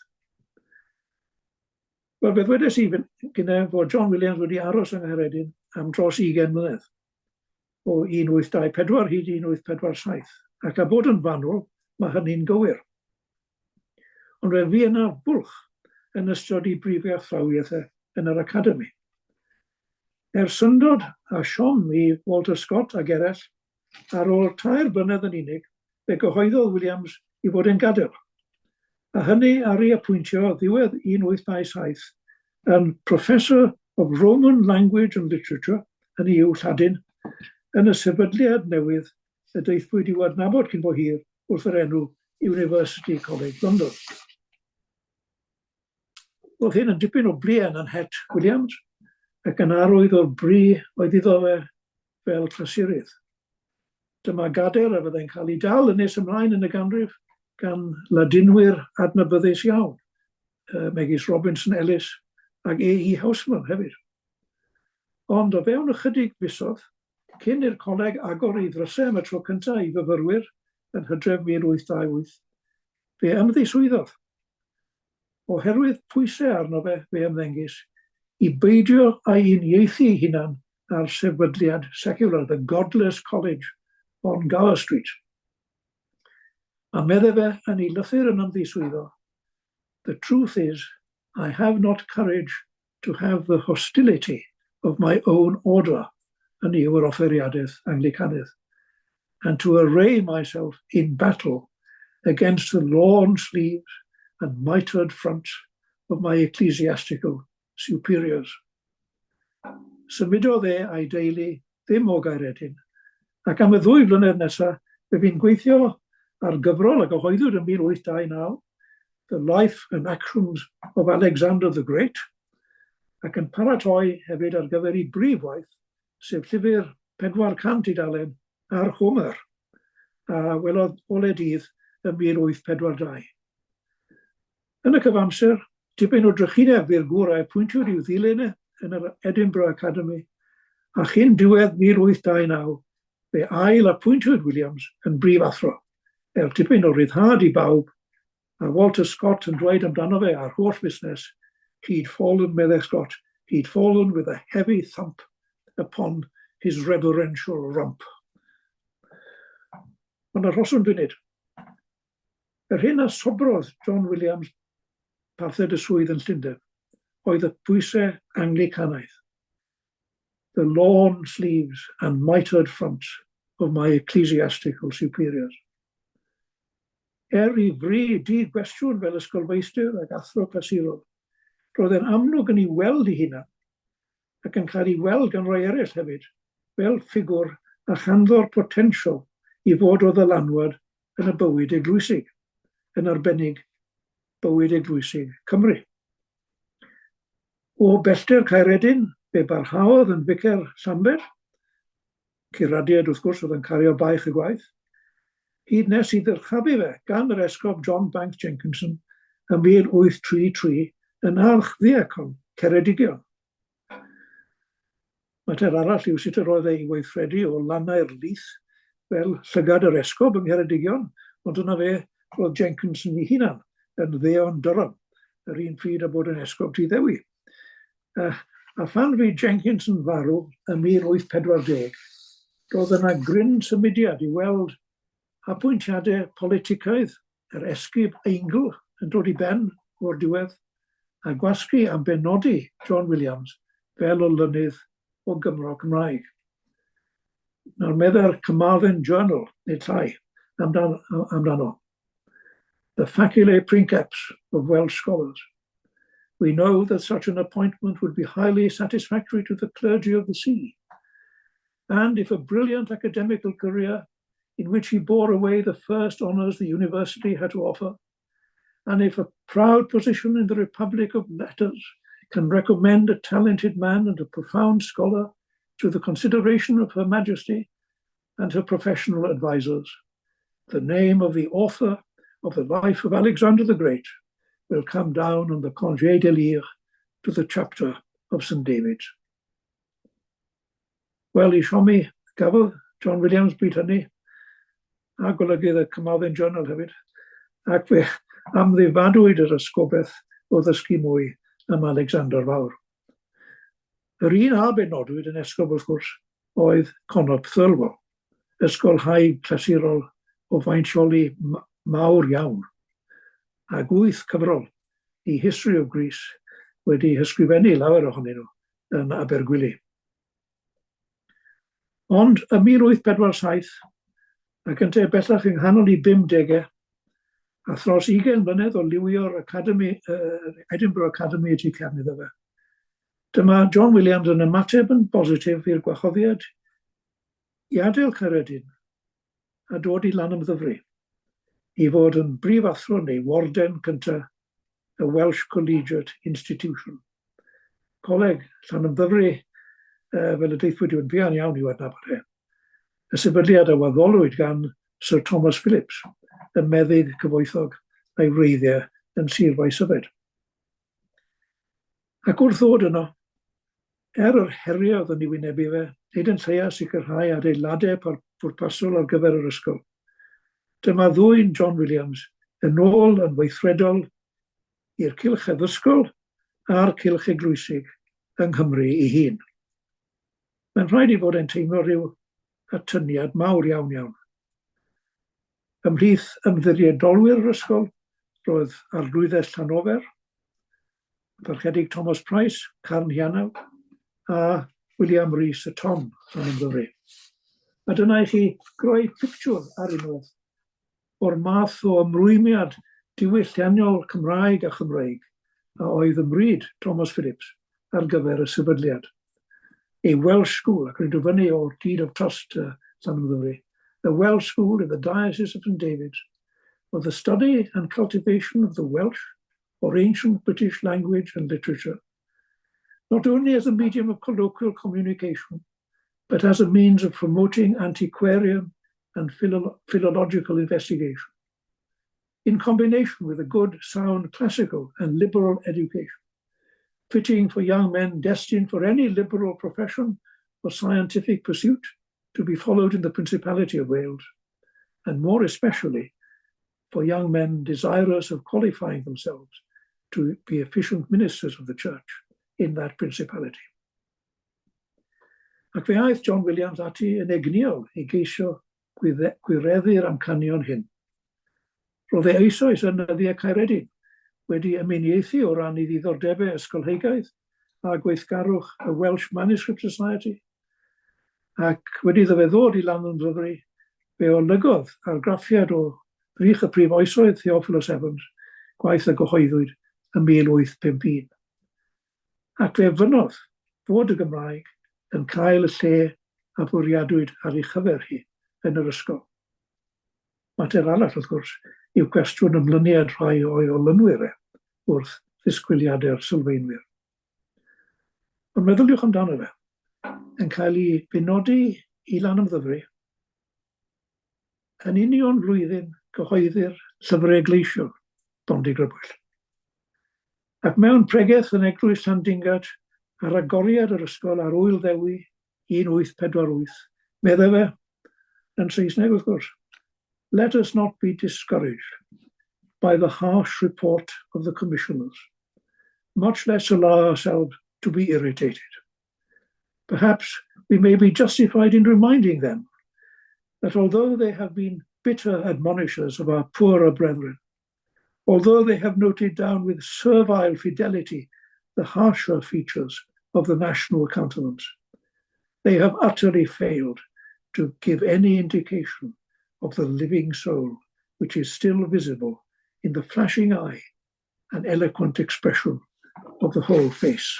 Wel, fe ddwedes i gynne fod John Williams wedi aros yng Nghaeredin am dros 20 mlynedd, o 1824 hyd 1847, ac a bod yn fanwl, mae hynny'n gywir. Ond fe fu yna fwlch yn ystod ei brifathrawiaeth e yn yr Academi. Er syndod a siom i Walter Scott ag eraill, ar ôl tair blynedd yn unig, fe gyhoeddodd Williams ei fod e'n gadael, a hynny ar ei apwyntio ddiwedd 1827 yn Professor of Roman Language and Literature, hynny yw Lladin, yn y sefydliad newydd y daethpwyd i'w adnabod cyn bo hir wrth yr enw University College London. Roedd hyn yn dipyn o bluen yn het Williams ac yn arwydd o'r bri oedd iddo fe fel clasurydd. Dyma gader a fyddai'n cael ei dal yn nes ymlaen yn y ganrif gan Ladinwyr adnabyddus iawn, megis Robinson Ellis ac A.E. Housman hefyd. Ond o fewn ychydig fisoedd, Cyn i'r coleg agor ei ddrysau am y tro cyntaf i fyfyrwyr yn Hydref 1828, fe ymddiswyddodd. Oherwydd pwysau arno fe, fe ymddengys, i beidio â'i uniaethu ei hunan â'r sefydliad seciwlar, the Godless College on Gower Street. A medde fe yn ei lythyr yn ymddiswyddo, The truth is, I have not courage to have the hostility of my own order, hynny yw yr offeiriadaeth Anglicanaidd, and to array myself in battle against the lawn sleeves and mitred fronts of my ecclesiastical superiors. Symudodd e a'i deulu ddim o Gaeredin, ac am y ddwy flynedd nesaf fe fu'n gweithio ar gyfrol a gyhoeddwyd yn 1829, The Life and Actions of Alexander the Great, ac yn paratoi hefyd ar gyfer ei brif waith, sef llyfr 400 tudalen ar Homer, a welodd ole dydd ym 1842. Yn y cyfamser, tipyn o drychineb fu'r gŵr a apwyntiwyd i'w ddilyn e yn yr Edinburgh Academy, a chyn diwedd 1829 fe ail apwyntiwyd Williams yn brif athro, er tipyn o ryddhad i bawb A Walter Scott yn dweud amdano fe a'r holl fusnes, "He'd fallen," meddai Scott, "he'd fallen with a heavy thump upon his reverential rump." Ond arhoswn funud. Yr hyn a sobrodd John Williams parthed y swydd yn Llundain oedd y pwysau Anglicanaidd. "The lawn sleeves and mitred fronts of my ecclesiastical superiors." Er ei fri di-gwestiwn fel ysgolfeistr ac athro clasurol, roedd e'n amlwg yn ei weld ei hunan, ac yn cael ei weld gan rai eraill hefyd, fel ffigwr a chanddo'r potensial i fod o ddylanwad yn y bywyd eglwysig, yn arbennig bywyd eglwysig Cymru. O bellter Caeredin, fe barhaodd yn ficer Llanbed, curadiaid wrth gwrs oedd yn cario baich y gwaith, hyd nes i ddyrchafu fe gan yr esgob John Banks Jenkinson ym 1833 yn archddiacon Ceredigion. Mater arall yw sut yr oedd ei weithredu o lannau'r Lith fel llygad yr esgob yng Ngheredigion, ond dyna fe, roedd Jenkinson ei hunan yn Ddeon Durham yr un pryd â bod yn esgob Tŷ Ddewi. A phan fu Jenkinson farw ym 1840, roedd yna gryn symudiad i weld apwyntiadau politicaidd yr esgyb Eingl yn dod i ben o'r diwedd, a gwasgu am benodi John Williams fel olynydd o Gymro Cymraeg. Nawr meddai'r Carmarthen Journal, nid llai, amdan, amdano. "The facile princeps of Welsh scholars. We know that such an appointment would be highly satisfactory to the clergy of the see. And if a brilliant academical career in which he bore away the first honours the university had to offer, and if a proud position in the Republic of Letters can recommend a talented man and a profound scholar to the consideration of Her Majesty and her professional advisers, the name of the author of the Life of Alexander the Great will come down on the congé d'élire to the chapter of St David's." Wel, i siomi gafodd John Williams bryd hynny, a golygydd y Carmarthen Journal hefyd, ac fe amddifadwyd yr esgobaeth o ddysgu mwy am Alexander Fawr. Yr un a benodwyd yn esgob, wrth gwrs, oedd Connop Thirlwall, ysgolhaig clasurol o faintioli mawr iawn, ac wyth cyfrol i History of Greece wedi hysgrifennu lawer ohonyn nhw yn Abergwili. Ond ym 1847, ac yntau bellach yng nghanol ei bumdegau, a thros ugain mlynedd o liwio'r Academy, Edinburgh Academy y tu cefn iddo fe, dyma John Williams yn ymateb yn bositif i'r gwahoddiad i adael Caeredin a dod i Lanymddyfri i fod yn brifathro neu warden cyntaf y Welsh Collegiate Institution. Coleg Llanymddyfri, fel y daethpwyd i'w yn fuan iawn i'w adnabod e. Y sefydliad a waddolwyd gan Sir Thomas Phillips, y meddyg cyfoethog a'i wreiddiau yn Sir Faesyfed. Ac wrth ddod yno, er yr heriau oedd yn ei wynebu fe, nid yn lleia sicrhau adeiladau pwrpasol ar gyfer yr ysgol. Dyma ddwyn John Williams yn ôl yn weithredol i'r cylch addysgol a'r cylch eglwysig yng Nghymru ei hun. Mae'n rhaid ei fod e'n teimlo rhyw atyniad mawr iawn iawn. Ymhlith ymddiriedolwyr yr ysgol roedd Arglwyddes Llanofer, y Parchedig Thomas Price, Carn Hianawg, a William Rees y Tom, Llanymddyfri. A dyna i chi greu pictiwr ar unwaith o'r math o ymrwymiad diwylliannol Cymraeg a Chymreig a oedd ym mryd Thomas Phillips ar gyfer y sefydliad. A Welsh School, ac rwy'n dyfynnu o'r Deed of Trust Llanymddyfri, "A Welsh School in the Diocese of St David's for the study and cultivation of the Welsh or ancient British language and literature, not only as a medium of colloquial communication, but as a means of promoting antiquarian and philological investigation, in combination with a good, sound, classical and liberal education, fitting for young men destined for any liberal profession or scientific pursuit to be followed in the Principality of Wales, and more especially for young men desirous of qualifying themselves to be efficient ministers of the church in that principality. Ac fe aeth John Williams ati yn egnïol i geisio gwireddu'r amcanion hyn. Roedd e eisoes yn nyddiau Caeredin, wedi ymuniaethu o ran ei ddiddordebau ysgolheigaidd a gweithgarwch y Welsh Manuscript Society, ac wedi iddo fe ddod i Lanymddyfri, fe olygodd argraffiad o Ddrych y Prif Oesoedd Theophilus Evans, gwaith a gyhoeddwyd ym 1851. Ac fe fynnodd fod y Gymraeg yn cael y lle a fwriadwyd ar ei chyfer hi yn yr ysgol. Mater arall, wrth gwrs, yw cwestiwn ymlyniad rhai o'i olynwyr e wrth ddisgwyliadau'r sylfaenwyr. Ond meddyliwch amdano fe, yn cael ei benodi i Lanymddyfri, yn union flwyddyn cyhoeddi'r Llyfr Egleisiol, Bondigrybwyll. Ac mewn pregeth yn Eglwys Llandingad ar agoriad yr ysgol ar Ŵyl Ddewi 1848, meddai fe, yn Saesneg wrth gwrs, "Let us not be discouraged by the harsh report of the commissioners, much less allow ourselves to be irritated. Perhaps we may be justified in reminding them that although they have been bitter admonishers of our poorer brethren, although they have noted down with servile fidelity the harsher features of the national countenance, they have utterly failed to give any indication of the living soul which is still visible in the flashing eye and eloquent expression of the whole face."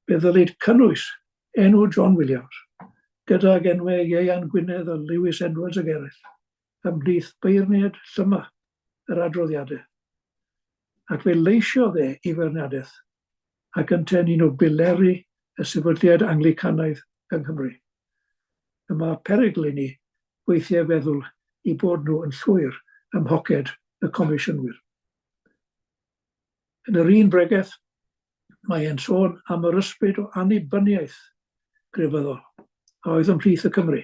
Fe ddylid cynnwys enw John Williams gydag enwau Ieuan Gwynedd a Lewis Edwards ag eraill ymhlith beirniaid llyma yr adroddiadau, ac fe leisiodd e ei feirniadaeth ac yntau'n un o bileri y sefydliad Anglicanaidd yng Nghymru. Y mae perygl i ni weithiau feddwl eu bod nhw yn llwyr ym mhoced y Comisiynwyr. Yn yr un bregeth, mae e'n sôn am yr ysbryd o annibyniaeth grefyddol a oedd ymhlith y Cymry,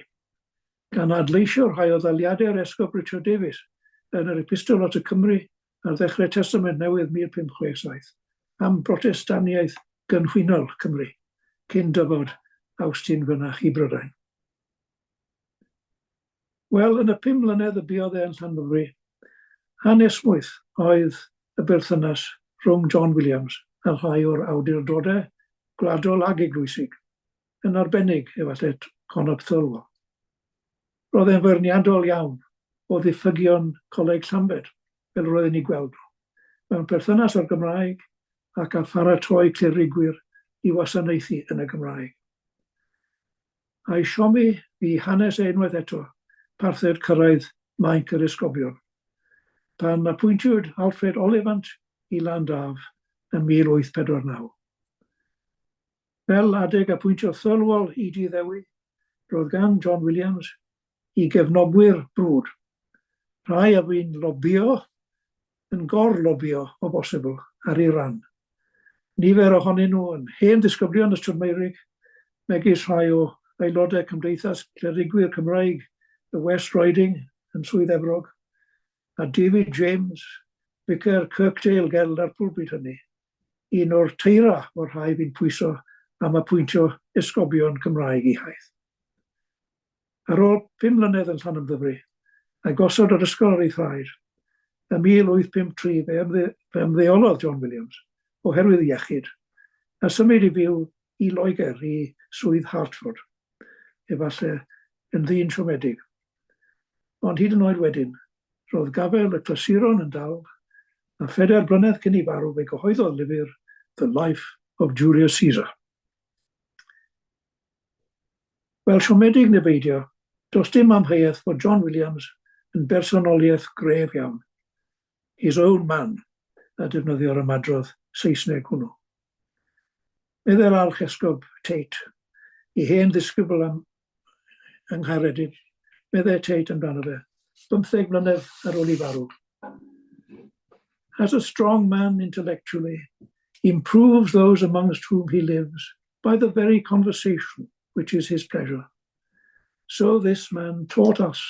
gan adleisio rhai o ddaliadau'r Esgob Richard Davies yn yr Epistol at y Cymry ar ddechrau Testament Newydd 1567, am Brotestaniaeth gynhwynol Cymru cyn dyfod Awstin Fynach i Brydain. Wel, yn y 5 mlynedd y buodd e yn Llanymddyfri, anesmwyth oedd y berthynas rhwng John Williams a rhai o'r awdurdodau gwladol ag eglwysig, yn arbennig, efallai, Connop Thirlwall. Roedd e'n feirniadol iawn o ddiffygion Coleg Llambed, fel roedden ni gweld nhw, mewn perthynas â'r Gymraeg ac â pharatoi clerigwyr i wasanaethu yn y Gymraeg. A'i siomi fu hanes e unwaith eto, parthed cyrraedd mainc yr esgobion, pan apwyntiwyd Alfred Ollivant i Landaf yn 1849. Fel adeg apwyntio Thirlwall i Dŷ Ddewi, roedd gan John Williams i gefnogwyr brwd, rhai a fu'n lobïo, yn gor-lobïo o bosibl, ar ei ran. Nifer ohonyn nhw yn hen ddisgyblion Ystrad Meurig, megis rhai o aelodau Cymdeithas Clerigwyr Cymraeg y West Riding yn Swydd Efrog, a David James, ficer Kirkdale ger Lerpwl bryd hynny, un o'r teira o'r rhai fu'n pwyso am apwyntio esgobion Cymraeg eu hiaith. Ar ôl 5 mlynedd yn Llanymddyfri, a gosod yr ysgol ar ei thraed, ym 1853 fe ymddeolodd John Williams oherwydd iechyd, a symud i fyw i Loegr, i Swydd Hertford, efallai yn ddyn siomedig. Ond hyd yn oed wedyn, roedd gafael y clasuron yn dal, a 4 blynedd cyn ei farw fe gyhoeddodd lyfr The Life of Julius Caesar. Wel, siomedig neu beidio, does dim amheuaeth fod John Williams yn bersonoliaeth gref iawn. "His own man", a defnyddio'r ymadrodd Saesneg hwnnw. Meddai'r Archesgob Tate, ei hen ddisgybl am yng Nghaeredin, meddai Tate amdano fe, 15 mlynedd ar ôl ei farw: "As a strong man intellectually, improves those amongst whom he lives by the very conversation which is his pleasure. So this man taught us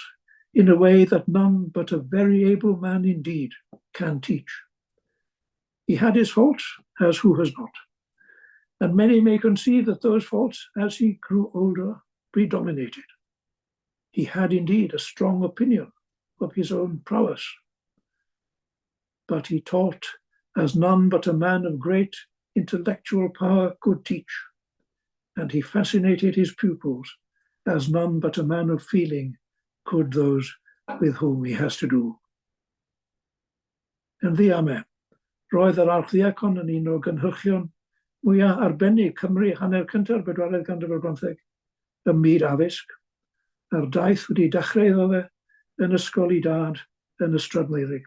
in a way that none but a very able man indeed can teach. He had his faults, as who has not? And many may conceive that those faults, as he grew older, predominated. He had indeed a strong opinion of his own prowess. But he taught as none but a man of great intellectual power could teach, and he fascinated his pupils as none but a man of feeling could those with whom he has to do. Yn ddiame, roedd yr Archddiacon yn un o gynhyrchion mwyaf arbennig Cymru hanner cynta'r bedwaredd ganrif ar bymtheg ym myd addysg, a'r daith wedi dechrau iddo fe yn ysgol ei dad yn Ystrad Meurig.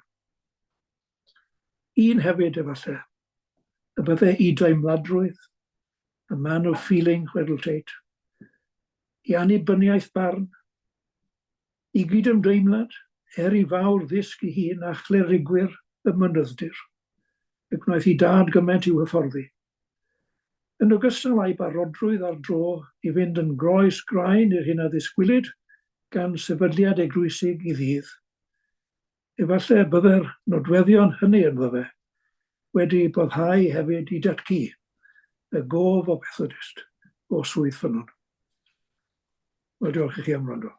Un hefyd, efallai, y bydde i deimladrwydd, a man of feeling, chwedl Tate, i annibyniaeth barn, i gydymdeimlad, er i fawr ddysg ei hun a chlerigwyr y mynydd-dir, y gwnaeth ei dad gymaint i'w hyfforddi. Yn ogystal â'i barodrwydd ar dro i fynd yn groes graen i'r hyn a ddisgwylid gan sefydliad eglwysig i ddydd, Efallai y byddai'r nodweddion hynny ynddo fe wedi boddhau hefyd i Datcu, y gof o Fethodist o Swydd Ffynnon. Wel, diolch i chi am wrando.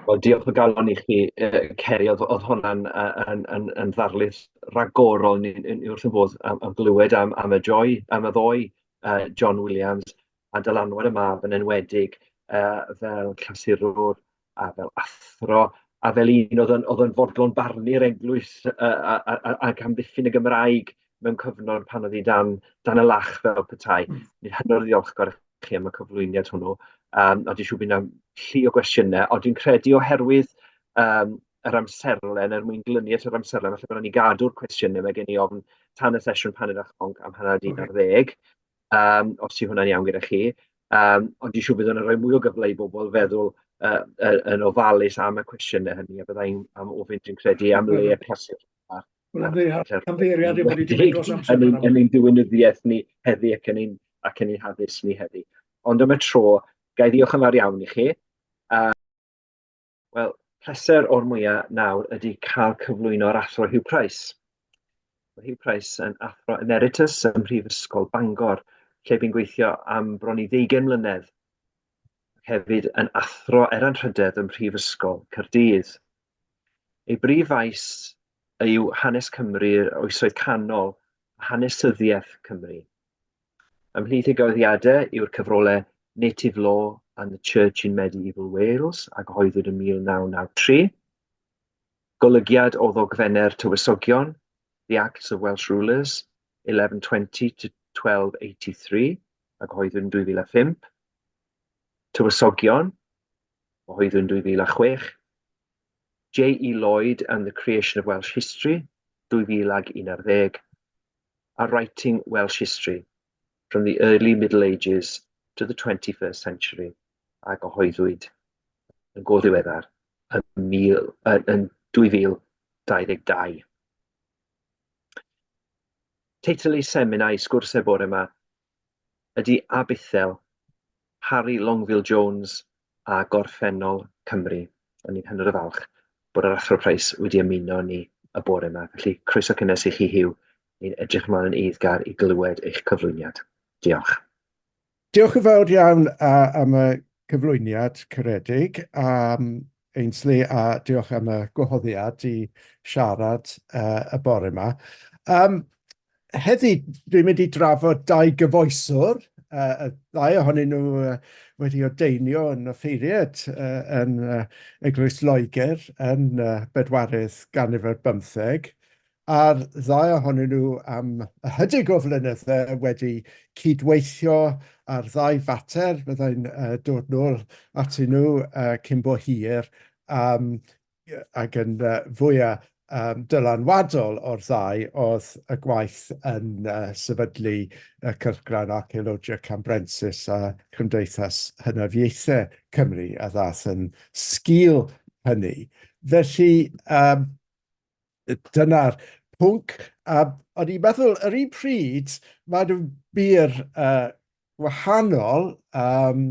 Wel, diolch o galon i chi, Ceri. Oedd, oedd hwnna'n yn, yn, yn ddarlith ragorol. Ni, ni wrth y bodd am, am glywed am, am y joy, am y ddoe John Williams, a dylanwad y mab yn enwedig uh, fel clasurwr a fel athro, a fel un oedd yn, oedd yn fodlon barnu'r eglwys uh, a, a, a, ac amddiffyn y Gymraeg mewn cyfnod pan oedd hi dan, dan y lach fel petai. Ni'n hynod ddiolchgar chi am y cyflwyniad hwnnw. Um, a dwi'n siŵr bydd yna llu o gwestiynau, ond dwi'n credu oherwydd um, yr amserlen, er mwyn glynu at yr amserlen, falle bod ni gadw'r cwestiynau, mae gen i ofn tan y sesiwn paned a chonc am hanner un ar ddeg, um, os yw hwnna'n iawn gyda chi. Um, ond dwi'n siŵr bydd hwnna'n rhoi mwy o gyfle i bobl feddwl uh, yn ofalus am y cwestiynau hynny, a byddai'n am ofyn, dwi'n credu, am le y clasur. Wel, ymddiheuriad i bod i wedi dros amser. Yn ein diwinyddiaeth ni heddi ac yn ein, ac yn ein haddysg ni heddi. Ond am y tro, ga i ddiolch yn fawr iawn i chi. Uh, Wel, pleser o'r mwyaf nawr ydy cael cyflwyno'r Athro Hugh Price. Mae Hugh Price yn Athro Emeritus ym Mhrifysgol Bangor, lle bu'n gweithio am bron i ddeugain mlynedd, ac hefyd yn Athro er Anrhydedd ym Mhrifysgol Caerdydd. Ei brif faes yw hanes Cymru'r Oesoedd Canol a hanesyddiaeth Cymru. Ymhlith ei gyhoeddiadau yw'r cyfrolau Native Law and the Church in Medieval Wales, a gyhoeddwyd yn 1993, golygiad o ddogfennau'r Tywysogion, The Acts of Welsh Rulers, 1120 to 1283, a gyhoeddwyd yn 2005, Tywysogion, gyhoeddwyd yn 2006, J.E. Lloyd and the Creation of Welsh History, 2011, a Writing Welsh History, From the Early Middle Ages to the 21st Century, a gyhoeddwyd yn go ddiweddar yn, mil, yn 2022. Teitl ei seminar i sgwrs e bore yma ydy A Bithel, Harry Longueville Jones a Gorffennol Cymru. O'n i'n hynod o falch bod yr Athro Price wedi ymuno ni y bore yma. Felly, croeso cynnes i chi, Hugh. Ni'n edrych ymlaen yn eiddgar i glywed eich cyflwyniad. Diolch. Diolch yn fawr iawn am y cyflwyniad caredig, um, Ainsley, a diolch am y gwahoddiad i siarad uh, y bore yma. Um, heddi, dwi'n mynd i drafod dau gyfoeswr, uh, y ddau ohonyn nhw uh, wedi ordeinio yn offeiriad uh, yn uh, Eglwys Loegr yn uh, bedwaredd ganrif ar bymtheg, a'r ddau ohonyn nhw am ychydig o flynyddau wedi cydweithio ar ddau fater, byddai'n uh, dod nôl atyn nhw uh, cyn bo hir, um, ac yn fwyaf um, dylanwadol o'r ddau oedd y gwaith yn uh, sefydlu y cylchgrawn Archaeologia Cambrensis a Chymdeithas Hynafiaethau Cymru a ddaeth yn sgil hynny. Felly, um, dyna'r pwnc. A o'n i'n meddwl, yr un pryd, maen nhw'n bur uh, gwahanol, um,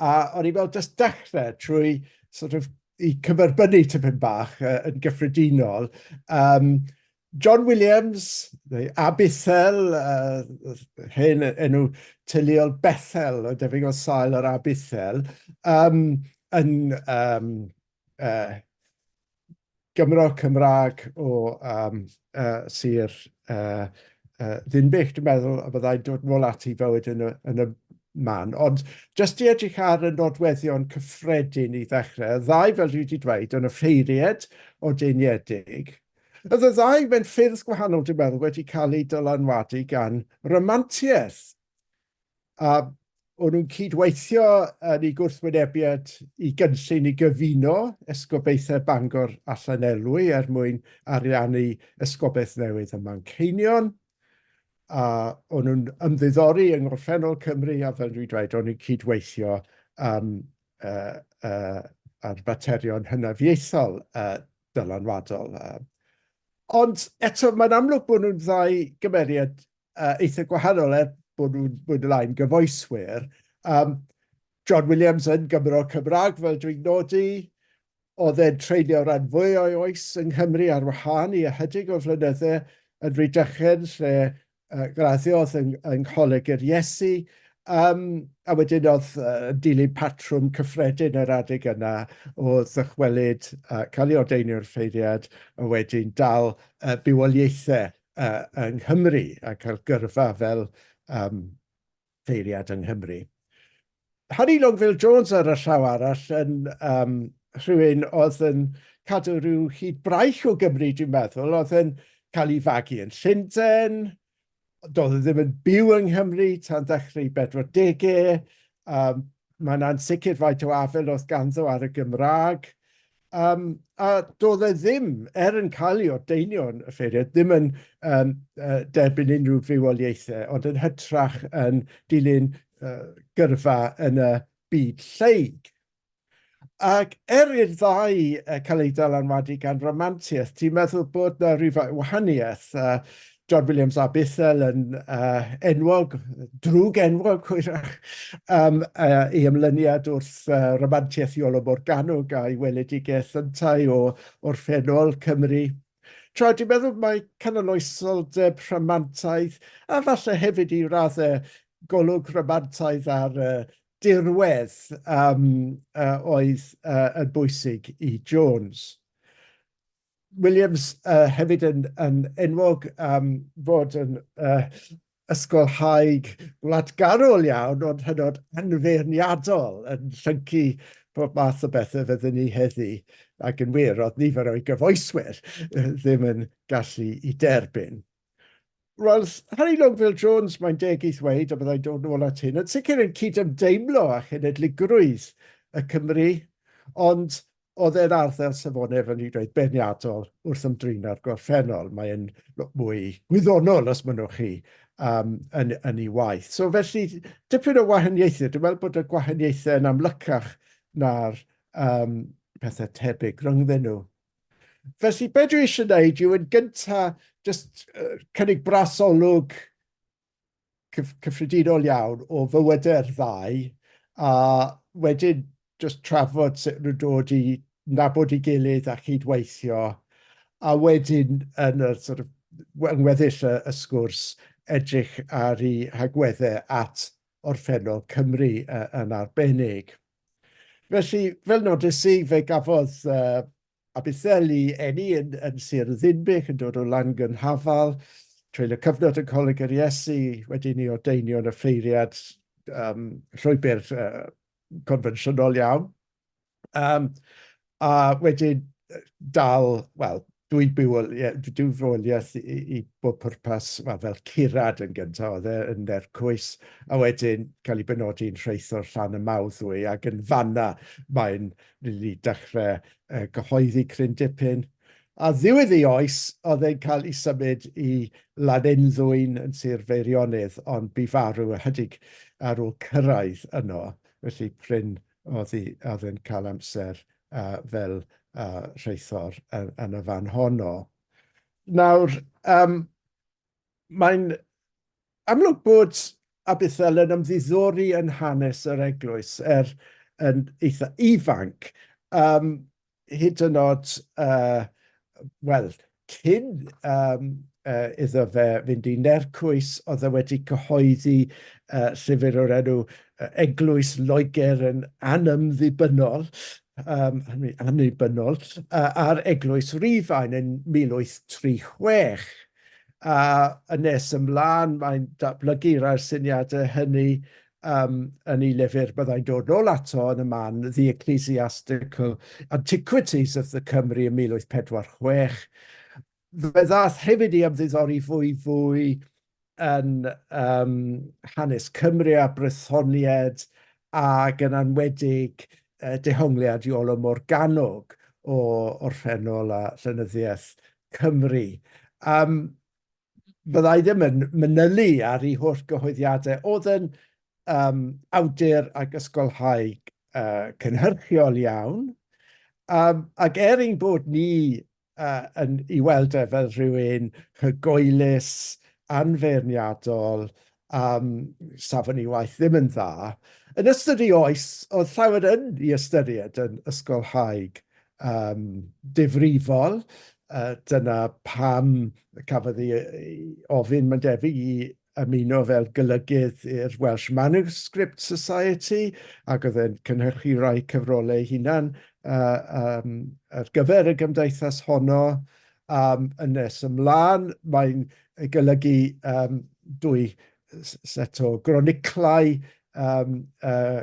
a o'n i'n meddwl jyst dechrau trwy sort of i cyferbynnu tipyn bach yn gyffredinol. Um, John Williams, neu Abithel, hen enw teuluol Bethel, o debyg o sail yr Abithel, um, yn um, Gymro Cymraeg o um, Sir Ddinbych, dwi'n meddwl, a byddai'n dod nôl at ei fywyd yn y, yn y man. Ond jyst i edrych ar y nodweddion cyffredin i ddechrau, y ddau, fel dwi wedi dweud, yn offeiried ordeiniedig. Oedd y ddau mewn ffyrdd gwahanol, dwi'n meddwl, wedi cael eu dylanwadu gan ramantiaeth. A o'n nhw'n cydweithio yn eu gwrthwynebiad i gynllun i gyfuno esgobaethau Bangor a Llanelwy er mwyn ariannu esgobaeth newydd ym Manceinion. A o'n nhw'n ymddiddori yng ngorffennol Cymru a fel dwi'n dweud, o'n nhw'n cydweithio um, uh, uh, ar faterion hynafiaethol uh, dylanwadol. Uh, ond eto, mae'n amlwg bod nhw'n ddau gymeriad eitha gwahanol er bod nhw'n mwy neu lai'n gyfoeswyr. Um, John Williams yn Gymro Cymraeg, fel dwi'n nodi, oedd e'n treulio rhan fwy o'i oes yng Nghymru ar wahân i ychydig o flynyddau yn Rhydychen, lle graddiodd yng, yng Ngholeg yr Iesu, um, a wedyn oedd yn dilyn patrwm cyffredin yr adeg yna o ddychwelyd, cael ei ordeinio'r ffeiriad, a wedyn dal bywoliaethau yng Nghymru a cael gyrfa fel um, ffeiriad yng Nghymru. Harry Longville Jones ar y llaw arall yn um, rhywun oedd yn cadw rhyw hyd braich o Gymru, dwi'n meddwl, oedd yn cael ei fagu yn Llundain, doedd e ddim yn byw yng Nghymru tan ddechrau 40au, um, mae'n ansicr faint o afael oedd ganddo ar y Gymraeg. Um, a doedd e ddim, er yn cael ei ordeinio'n offeiriad, ddim yn um, derbyn unrhyw fywoliaethau, ond yn hytrach yn dilyn gyrfa yn y byd lleig. Ac er i'r ddau cael eu dylanwadu gan ramantiaeth, ti'n meddwl bod 'na rhyw fath o wahaniaeth? John Williams a Bethel yn enwog, drwg enwog hwyrach, am ei ymlyniad wrth ramantiaeth Iolo Morgannwg a'i weledigaeth yntau o orffennol Cymru. Tra dwi'n meddwl mai canoloesoldeb rhamantaidd, a falle hefyd i raddau golwg rhamantaidd ar dirwedd um, oedd yn bwysig i Jones. Williams hefyd yn, yn enwog am fod yn ysgolhaig gwladgarol iawn, ond hynod anfeirniadol, yn llyncu pob math o bethau fydden ni heddi, ac yn wir, oedd nifer o'i gyfoeswyr ddim yn gallu i derbyn. Wel, Harry Longville Jones, mae'n deg i ddweud, a byddai'n dod nôl at hyn, yn sicr yn cydymdeimlo â chenedligrwydd y Cymry, ond oedd e'n arddel safonau, fel ni'n dweud, beirniadol wrth ymdrin â'r gorffennol. Mae'n lot mwy gwyddonol, os mynnwch chi, um, yn, yn ei waith. So felly, dipyn o wahaniaethau. Dwi'n meddwl bod y gwahaniaethau yn amlycach na'r um, pethau tebyg rhyngddyn nhw. Felly, be dwi eisiau gwneud yw yn gyntaf jyst cynnig brasolwg cyffredinol iawn o fywydau'r ddau, a wedyn jyst trafod sut nhw'n dod i nabod ei gilydd a chydweithio, a wedyn yn y sort of, yng ngweddill y, y sgwrs edrych ar ei hagweddau at orffennol Cymru yn arbennig. Felly, fel nodes i, fe gafodd Abithel ei eni yn, yn Sir Ddinbych, yn dod o Langynhafal, treulio cyfnod yn Coleg yr Iesu, wedyn ei ordeinio yn offeiriad um, llwybr confensiynol iawn. Um, a wedyn dal, wel, dwy bywoliaeth i, i bob pwrpas, wel, fel curad yn gyntaf, oedd e yn Nercwys, a wedyn cael ei benodi'n rheithor Llan y Mawddwy, ac yn fanna mae'n rili dechrau gyhoeddi cryn dipyn. A ddiwedd ei oes, oedd e'n cael ei symud i Lanenddwyn yn Sir Feirionnydd, ond bu farw ychydig ar ôl cyrraedd yno, felly prin oedd e'n cael amser fel rheithor yn y fan honno. Nawr, um, mae'n amlwg bod Ab Ithel yn ymddiddori yn hanes yr eglwys er yn eitha ifanc. Um, hyd yn oed, uh, wel, cyn um, uh, iddo fe fynd i Nercwys, oedd e wedi cyhoeddi uh, llyfr o'r enw Eglwys Loegr yn anymddibynnol, um, annibynnol, uh, ar Eglwys Rufain yn 1836. A yn nes ymlaen, mae'n datblygu rhai'r syniadau hynny um, yn ei lyfr byddai'n dod nôl ato yn y man, The Ecclesiastical Antiquities of the Cymru yn 1846. Fe ddaeth hefyd i ymddiddori fwy fwy yn um, hanes Cymru a Brythoniaid ac yn anwedig uh, dehongliad Iolo Morganwg o orffennol a llenyddiaeth Cymru. Um, byddai ddim yn manylu ar ei holl gyhoeddiadau. Oedd yn um, awdur ac ysgolhaig uh, cynhyrchiol iawn. Um, ac er ein bod ni uh, yn i weld e fel rhywun hygoelus, anfeirniadol, um, safon ei waith ddim yn dda, yn ystod ei oes, oedd llawer yn ei ystyried yn ysgolhaig um, difrifol. Uh, dyna pam cafodd ei, ei ofyn, mae'n debyg, i ymuno fel golygydd i'r Welsh Manuscript Society, ac oedd e'n cynhyrchu rhai cyfrolau ei hunan uh, um, ar gyfer y gymdeithas honno. Um, yn nes ymlaen, mae'n golygu um, dwy set o groniclau um, uh,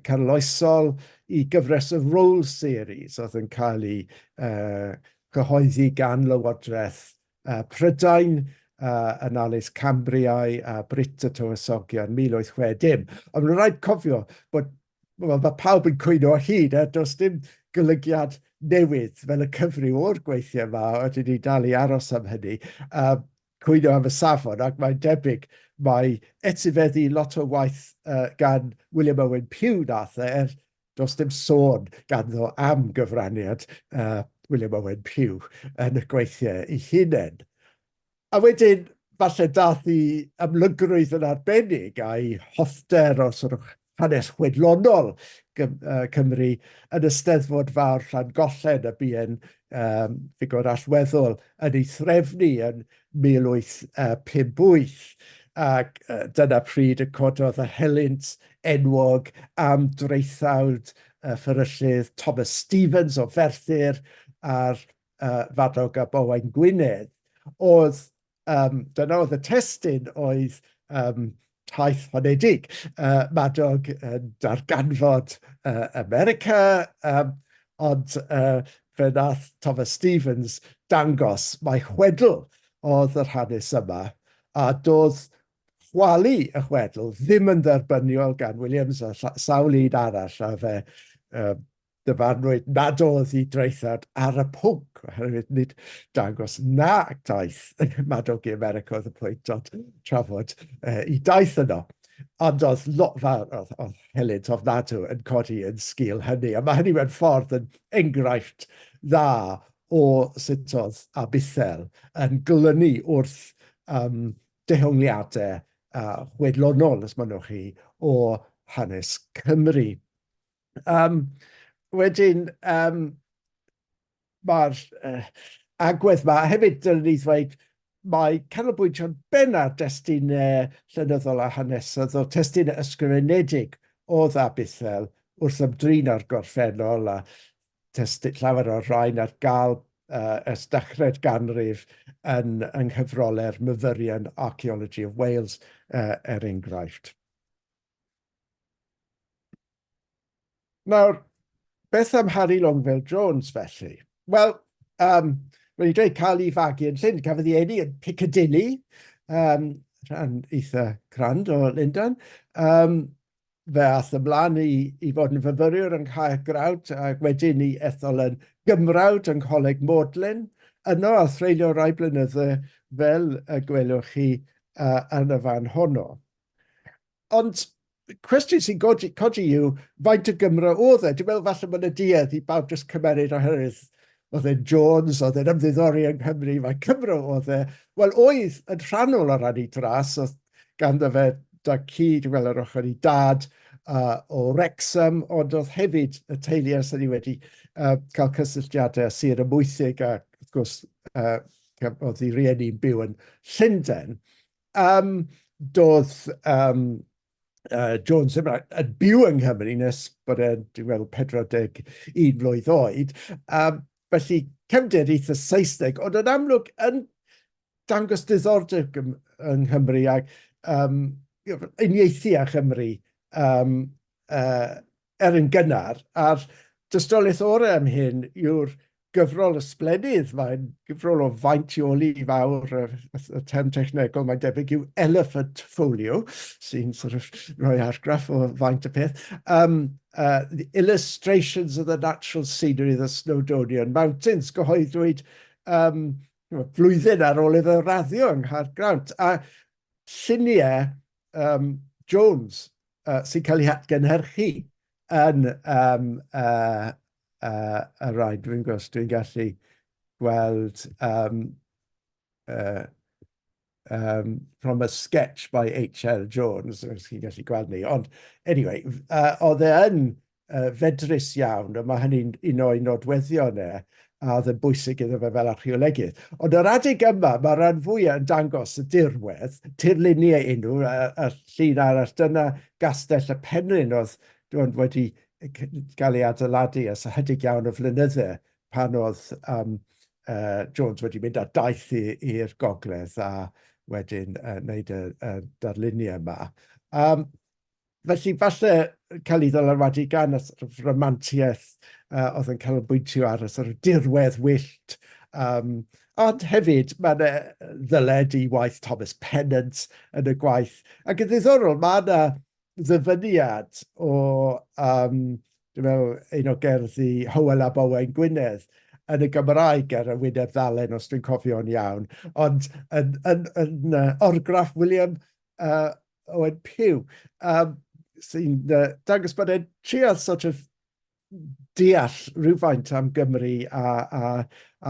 canoloesol i gyfres y Roll Series oedd yn cael ei uh, cyhoeddi gan Lywodraeth uh, Prydain, uh, Annales Cambriae a Brit y Tywysogion 1860. Ond mae'n rhaid cofio bod well, mae pawb yn cwyno o hyd, a does dim golygiad newydd fel y cyfryw o'r gweithiau yma, ydyn ni dal i aros am hynny. Uh, cwyno am y safon, ac mae'n debyg mai etifeddu lot o waith uh, gan William Owen Pugh nath e, er does dim sôn ganddo am gyfraniad uh, William Owen Pugh yn y gweithiau ei hunain. A wedyn, falle dath i amlygrwydd yn arbennig a'i hoffter o sort of hanes chwedlonol Cymru yn y Steddfod Fawr Llangollen y bu'n um, ffigwr allweddol yn ei threfnu yn 1858 ac dyna pryd y cododd y helynt enwog am draethawd y fferyllydd Thomas Stevens o Ferthyr ar uh, Fadog ab Owain Gwynedd. Oedd, um, dyna oedd y testun oedd um, taith honedig. Uh, Madog yn darganfod uh, America, um, ond uh, fe nath Thomas Stevens dangos mai chwedl oedd yr hanes yma, a doedd chwalu y chwedl ddim yn dderbyniol gan Williams a sawl un arall, a fe uh, dyfarnwyd nad oedd i draethad ar y pwnc, oherwydd nid dangos na daith Madog i America oedd y pwynt, ond trafod uh, i daith yno. Ond oedd lot fawr, oedd, oedd helynt ofnadw yn codi yn sgil hynny, a mae hynny mewn ffordd yn enghraifft dda o sut oedd Ab Ithel yn glynu wrth um, dehongliadau uh, chwedlonol, os mynnwch chi, o hanes Cymru. Um, wedyn, um, mae'r uh, agwedd yma, hefyd dylwn ni ddweud, mae canolbwyntio'n benna ar destunau llenyddol a hanesyddol, testunau ysgrifenedig o Ab Ithel wrth ymdrin â'r gorffennol a testun, llawer o'r rhain ar gael uh, ers dechrau'r ganrif yn, yng nghyfrolau'r Myvyrian Archaeology of Wales, uh, er enghraifft. Nawr, beth am Harry Longville Jones felly? Wel, um, wedi dweud cael ei fagu yn Llyn, cafodd ei eni yn Piccadilly, um, rhan eitha crand o Lundain. Um, fe ath ymlaen i, i fod yn fyfyriwr yng Nghaergrawnt ac wedyn i ethol yn Gymrawd yng Ngholeg Magdalen. Yno a threulio rai blynydde fel y gwelwch chi uh, yn y fan honno. Ond cwestiwn sy'n codi, codi yw, faint o Gymro oedd e? Dwi'n meddwl falle bod yna duedd i bawb jyst cymeryd oherwydd oedd e'n Jones, oedd e'n ymddiddori yng Nghymru, mae Cymro oedd e. Wel, oedd yn rhannol o ran ei dras, oedd ganddo fe dad-cu, dwi'n gweld ar ochr ei dad, o Wrecsam, ond oedd hefyd y teulu ers hynny wedi cael cysylltiadau â Sir y Mwythig, a wrth gwrs oedd ei rieni'n byw yn Llundain. Doedd Jones ddim yn byw yng Nghymru nes bod e'n, dwi'n meddwl, 41 mlwydd oed. Felly, cefndir eitha Saesneg, ond yn amlwg yn dangos diddordeb yng Nghymru ac uniaethu â Chymru er yn gynnar, a'r dystiolaeth orau am hyn yw'r gyfrol ysblennydd, mae'n gyfrol o faintioli fawr, y term technegol mae'n debyg yw elephant folio, sy'n sort of rhoi argraff o faint y peth. The Illustrations of the Natural Scenery of the Snowdonian Mountains, gyhoeddwyd flwyddyn ar ôl iddo raddio yng Nghaergrawnt, a lluniau Jones sy'n cael eu hatgynhyrchu yn y rhain. Dwi'n gwybod os dwi'n gallu gweld from a sketch by H.L. Jones, os chi'n gallu gweld ni. Ond, anyway, oedd e yn fedrus iawn, a mae hynny'n un o'i nodweddion e, a oedd yn bwysig iddo fe fel archeolegydd. Ond yr adeg yma, mae rhan fwyaf yn dangos y dirwedd, tirluniau unrhyw, a llun arall, dyna gastell y Penrhyn oedd dwi'n wedi gael ei adeiladu ers ychydig iawn o flynydde pan oedd Jones wedi mynd ar daith i'r gogledd a wedyn wneud y darluniau yma. Felly falle cael ei ddylanwadu gan y sort of ramantiaeth oedd yn canolbwyntio ar y sort of dirwedd wyllt. Ond hefyd mae yna ddyled i waith Thomas Pennant yn y gwaith. Ac yn ddiddorol, mae yna ddyfyniad o, dwi'n meddwl, un o gerddi Hywel ab Owain Gwynedd yn y Gymraeg ar y wyneb ddalen, os dwi'n cofio'n iawn, ond yn, yn, yn orgraff William Owen Pugh, sy'n dangos bod e'n trio sort of deall rhywfaint am Gymru a, a,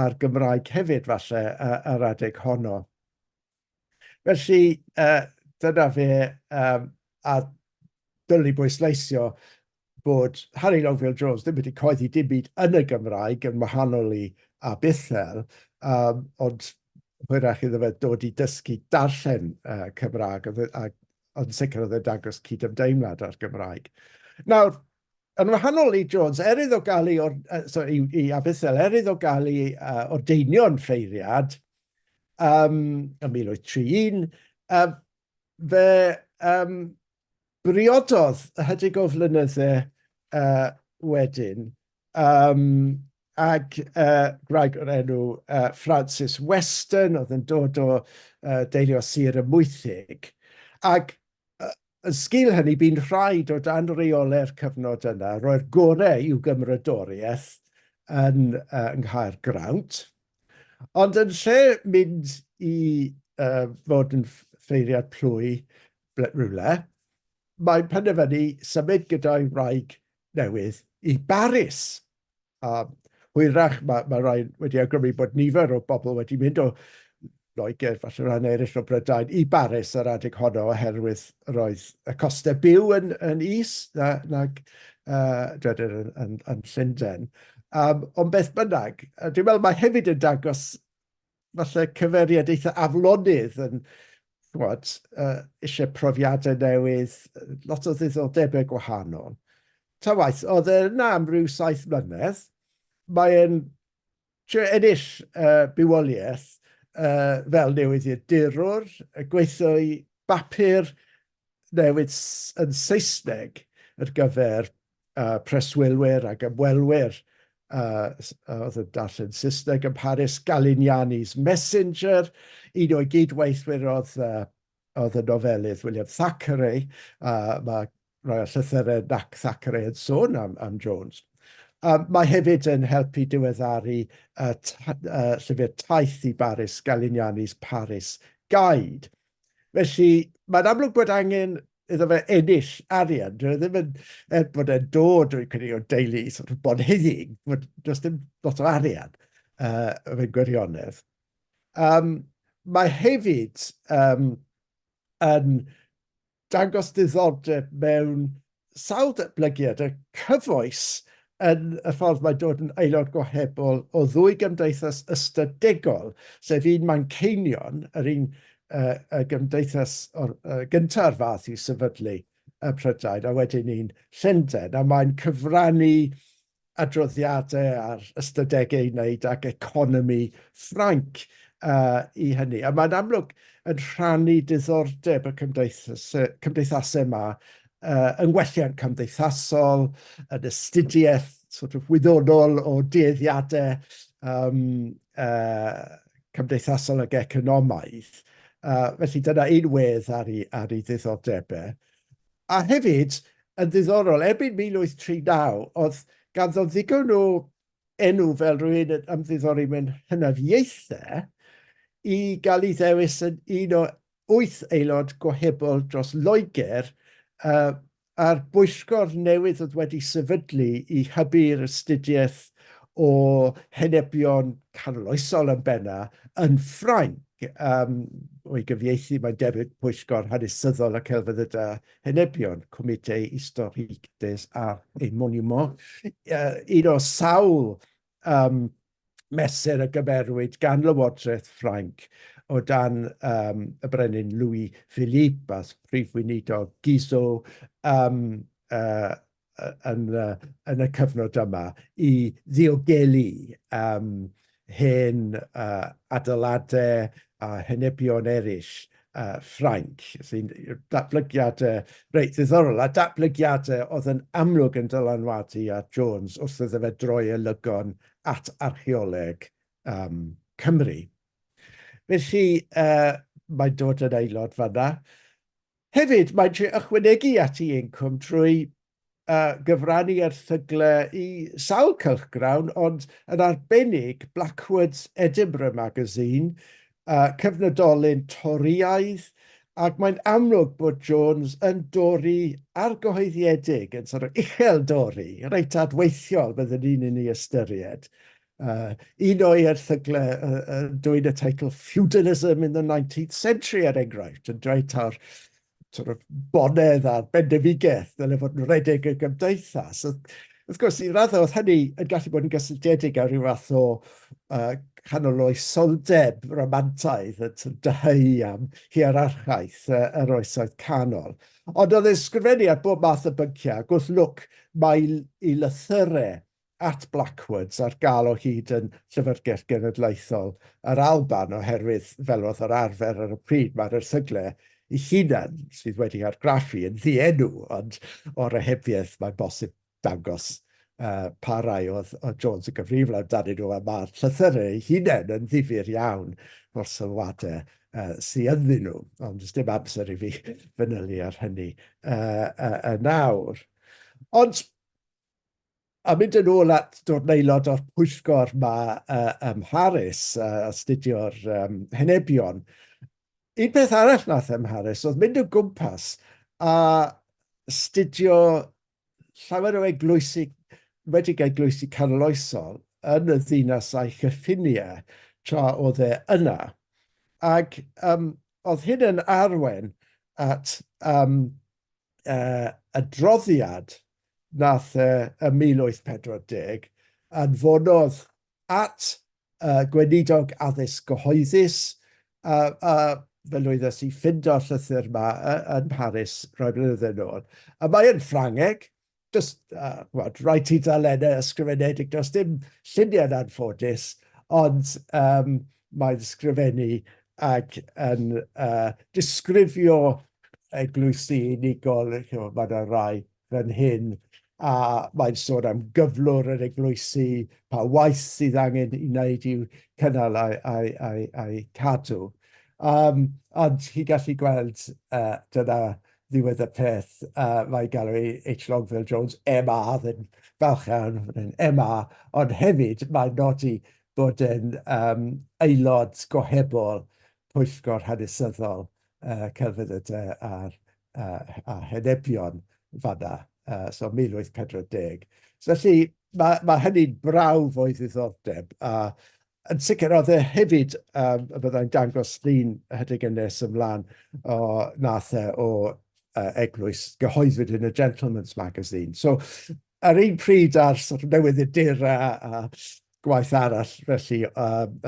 a'r Gymraeg hefyd falle ar adeg honno. Felly, dyna fe, a dylwn i bwysleisio bod Harry Longfield Jones ddim wedi coeddi dim byd yn y Gymraeg yn wahanol i A Bithell, ond hwyrach iddo fe dod i dysgu darllen Cymraeg, ond yn sicr oedd e'n dangos cydymdeimlad â'r Gymraeg. Nawr, yn wahanol i Jones, er iddo gael ei, or, sorry, i, i A Bithell, er iddo gael ei ordeinio'n ffeiriad ym 1831, fe briododd ychydig o flynydde wedyn ag gwraig o'r enw Frances Weston, oedd yn dod o deulu o Sir y Mwythig, ac yn sgil hynny bu'n rhaid o dan reolau'r cyfnod yna roi'r gorau i'w gymrodoriaeth yn Nghaergrawnt. Ond yn lle mynd i fod yn ffeiriad plwy rhywle, mae'n penderfynu symud gyda'i wraig newydd i Baris. A hwyrach mae, mae rhai wedi awgrymu bod nifer o bobl wedi mynd o Loegr, falle rhan eraill o Brydain, i Baris ar adeg honno oherwydd roedd y costau byw yn, yn is na, nag dwedir yn, yn, yn Llundain. Ond beth bynnag, dwi'n meddwl mae hefyd yn dangos falle cyfeiriad eitha aflonydd yn ch'mod, eisiau profiadau newydd, lot o ddiddordebau gwahanol. Ta waeth, oedd e yna am ryw 7 mlynedd. Mae e'n trio ennill bywoliaeth fel newyddiadurwr, gweithio i bapur newydd yn Saesneg ar gyfer preswylwyr ac ymwelwyr oedd yn darllen Saesneg ym Mharis, Galignani's Messenger, un o'i gydweithwyr oedd, oedd y nofelydd William Thackeray, a mae rhai o llythyrau Nac Thackeray yn sôn am, am Jones. Mae hefyd yn helpu diweddaru llyfr taith i Baris, Galignani's Paris Guide. Felly, mae'n amlwg bod angen iddo fe ennill arian. Dyw e ddim yn, er bod e'n dod, dwi'n credu, o deulu sort of bonheddig, bod does dim lot o arian mewn gwirionedd. Mae hefyd yn dangos diddordeb mewn sawl datblygiad y cyfoes yn y ffordd mae dod yn aelod gohebol o ddwy gymdeithas ystadegol, sef un Manceinion, yr un uh, y gymdeithas o'r, uh, gynta'r fath i sefydlu y Prydain, a wedyn un Llundain, a mae'n cyfrannu adroddiadau ar ystadegau i wneud ag economi Ffrainc uh, i hynny. A mae'n amlwg yn rhannu diddordeb y cymdeithasau, cymdeithasau yma uh, yng ngwelliant cymdeithasol, yn astudiaeth sort of wyddonol o dueddiadau um, uh, cymdeithasol ac economaidd. Uh, felly dyna un wedd ar ei, ar ei ddiddordebau. A hefyd, yn ddiddorol, erbyn 1839, oedd ganddo ddigon o enw fel rhywun yn ymddiddori mewn hynafiaethau i gael ei ddewis yn un o wyth aelod gohebol dros Loegr uh, a'r bwyllgor newydd oedd wedi sefydlu i hybu'r astudiaeth o henebion canoloesol yn benna yn Ffrainc. Um, o'i gyfieithu, mae'n debyg Pwyllgor Hanesyddol y Celfyddydau Henebion, Comité Historique des Arts et Monuments, uh, un o sawl um, mesur a gymerwyd gan Lywodraeth Ffrainc o dan um, y brenin Louis Philippe a Prif Weinidog Guizot um, uh, yn, yn y cyfnod yma i ddiogelu um, hen uh, adeiladau a henebion eraill uh, Ffrainc. Sy'n datblygiadau reit ddiddorol, a datblygiadau oedd yn amlwg yn dylanwadu ar Jones wrth iddo fe droi y lygon at archeoleg um, Cymru. Felly, uh, mae'n dod yn aelod fanna. Hefyd, mae'n trio ychwanegu at ei incwm trwy uh, gyfrannu erthyglau i sawl cylchgrawn, ond yn arbennig Blackwood's Edinburgh Magazine, uh, cyfnodolyn Torïaidd, ac mae'n amlwg bod Jones yn dori argyhoeddiedig, yn sort of uchel dori, reit adweithiol byddwn ni'n yn ei ystyried. Uh, un o'i erthyglau uh, uh, dwyn y teitl Feudalism in the 19th Century, er enghraifft, yn dweud taw'r sort of bonedd a'r bendefigaeth dyle fod yn rhedeg y gymdeithas. Wrth gwrs, i raddau oedd hynny yn gallu bod yn gysylltiedig â rhyw fath o uh, canoloesoldeb romantaidd yn dyheu am hierarchaeth uh, yr oesoedd canol. Ond oedd e'n sgrifennu ar bob math o bynciau, ac wrth lwc mae i lythyrau at Blackwoods ar gael o hyd yn Llyfrgell Genedlaethol yr Alban oherwydd, fel oedd yr arfer ar y pryd, mae'r erthyglau ei hunan sydd wedi argraffu yn ddienw, ond o'r ohebiaeth mae'n bosib dangos uh, pa rai oedd, oedd Jones yn gyfrifol amdanyn nhw, a mae'r llythyrau ei hunain yn ddifyr iawn o'r sylwadau uh, sydd ynddyn nhw, ond does dim amser i fi fanylu ar hynny uh, uh, uh, nawr. Ond A mynd yn ôl at dod yn aelod o'r pwyllgor ma uh, ym Mharis, uh, astudio'r um, henebion, un peth arall nath ym Mharis oedd mynd o gwmpas a astudio llawer o eglwysi, wedi eglwysi canoloesol, yn y ddinas a'i chyffiniau tra oedd e yna. Ac um, oedd hyn yn arwain at um, uh, adroddiad nath e ym 1840 anfonodd at uh, Gweinidog Addysg Gyhoeddus, a, a fe lwyddes i ffindo'r llythyr yma yn Paris rhai blynyddoedd yn ôl. A mae yn Ffrangeg, just, uh, well, rhai tudalennau ysgrifenedig, does dim lluniau'n anffodus, ond um, mae'n sgrifennu ac yn uh, disgrifio eglwysi unigol, chimod, mae yna rai fan hyn, a mae'n sôn am gyflwr yr eglwysi, pa waith sydd angen i wneud i'w cynnal a'i, a'i, a'i, a'i cadw. Um, ond chi'n gallu gweld, uh, dyna ddiwedd y peth, uh, mae'n galw ei H. Longville Jones MA, yn falch iawn, yn MA, ond hefyd mae'n nodi bod yn um, aelod gohebol pwyllgor hanesyddol uh, celfyddydau a'r, uh, a henebion fanna, uh, so 1840. So, felly, mae, mae hynny'n brawf o'i ddiddordeb, a Yn sicr, oedd e hefyd, y byddai'n dangos llun ychydig yn nes ymlaen o nath e o eglwys gyhoeddwyd yn y Gentleman's Magazine. So, ar un pryd ar sort of newyddiadura a gwaith arall, felly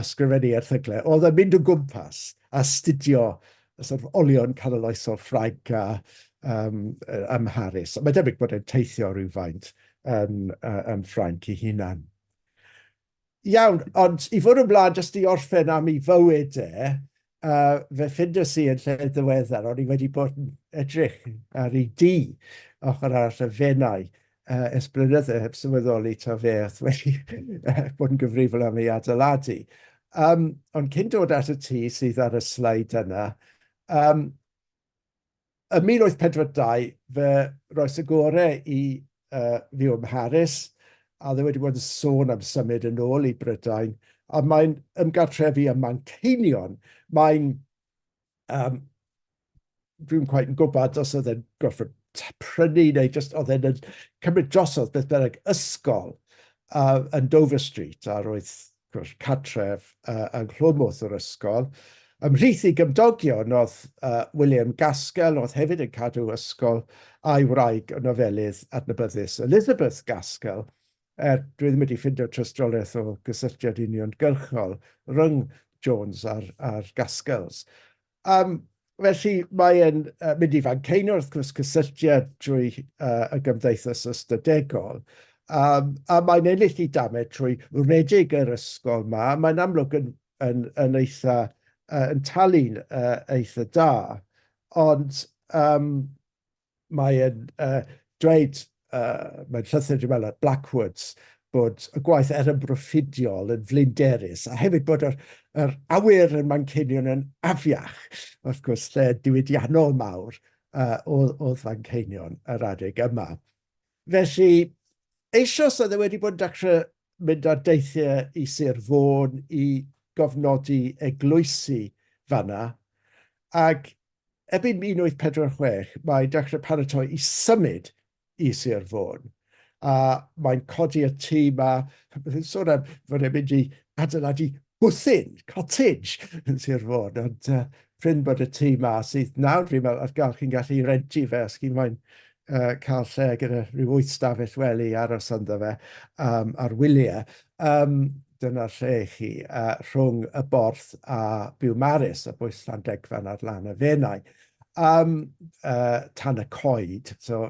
ysgrifennu erthyglau, oedd e'n mynd o gwmpas astudio sort of olion canoloesol Ffrainc a ym Mharis. Mae'n debyg bod e'n teithio rhywfaint yn Ffrainc ei hunan. Iawn, ond i fwrw ymlaen jyst i orffen am ei fywyd e, fe ffindes i yn lle ddiweddar, o'n i wedi bod yn edrych ar ei dŷ ochr arall y Fenai ers blynydde heb sylweddoli taw fe oedd wedi bod yn gyfrifol am ei adeiladu. Ond cyn dod at y tŷ sydd ar y sleid yna, Ym 1842, fe roes y gorau i fyw ym Mharis, a oedd e wedi bod yn sôn am symud yn ôl i Brydain, a mae'n ymgartrefu ym Manceinion. Mae'n... Um, dwi'n quite yn gwybod os oedd e'n gorfod prynu neu jyst oedd e'n cymryd drosodd beth bynnag ysgol yn Dover Street, a roedd gwrs, cartref ynghlwm wrth yr ysgol. Ymhlith ei gymdogion oedd William Gaskell, oedd hefyd yn cadw ysgol, a'i wraig y nofelydd adnabyddus Elizabeth Gaskell, er dwi ddim wedi ffindio tystiolaeth o gysylltiad uniongyrchol rhwng Jones a'r, a'r Gaskells. Felly, mae e'n mynd i Fanceinion, wrth gwrs, cysylltiad drwy y Gymdeithas Ystadegol, a mae'n ennill ei damed trwy redeg yr ysgol 'ma. Mae'n amlwg yn, yn, yn eitha, yn talu'n eitha da, ond mae e'n dweud, mae'n llythyr dwi'n meddwl at Blackwoods, bod y gwaith er yn broffidiol yn flinderus, a hefyd bod yr, yr awyr yn Manceinion yn afiach, wrth gwrs, lle diwydiannol mawr oedd, oedd Manceinion yr adeg yma. Felly, eisoes oedd e wedi bod yn dechrau mynd ar deithiau i Sir Fôn i gofnodi eglwysi fanna, ac Erbyn 1846, mae'n dechrau paratoi i symud i Sir Fôn, a mae'n codi y tŷ 'ma, mae'n sôn am fod e'n mynd i adeiladu bwthyn, cottage, yn Sir Fôn, ond prin bod y tŷ 'ma sydd nawr, fi'n meddwl, ar gael, chi'n gallu rentu fe os chi'n moyn cael lle gyda rhyw wyth stafell wely i aros ynddo fe ar wyliau. Dyna'r lle i chi, rhwng y Borth a Biwmaris, a bwys Llandegfan ar lan y Fenai. Tan y coed, so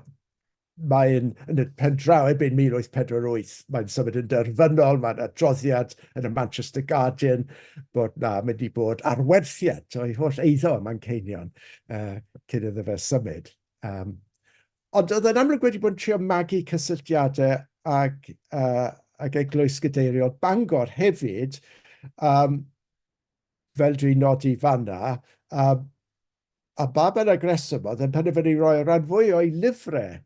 mae'n, yn y pen draw, erbyn 1848, mae'n symud yn derfynol, mae'n adroddiad yn y Manchester Guardian bod na mynd i bod arwerthiant o'i holl eiddo ym Manceinion cyn iddo fe symud. Ond oedd e'n amlwg wedi bod yn trio magu cysylltiadau ag, ag Eglwys Gadeiriol Bangor hefyd, fel dwi'n nodi fanna, a ba bynnag reswm oedd e'n penderfynu rhoi y rhan fwy o'i lyfrau,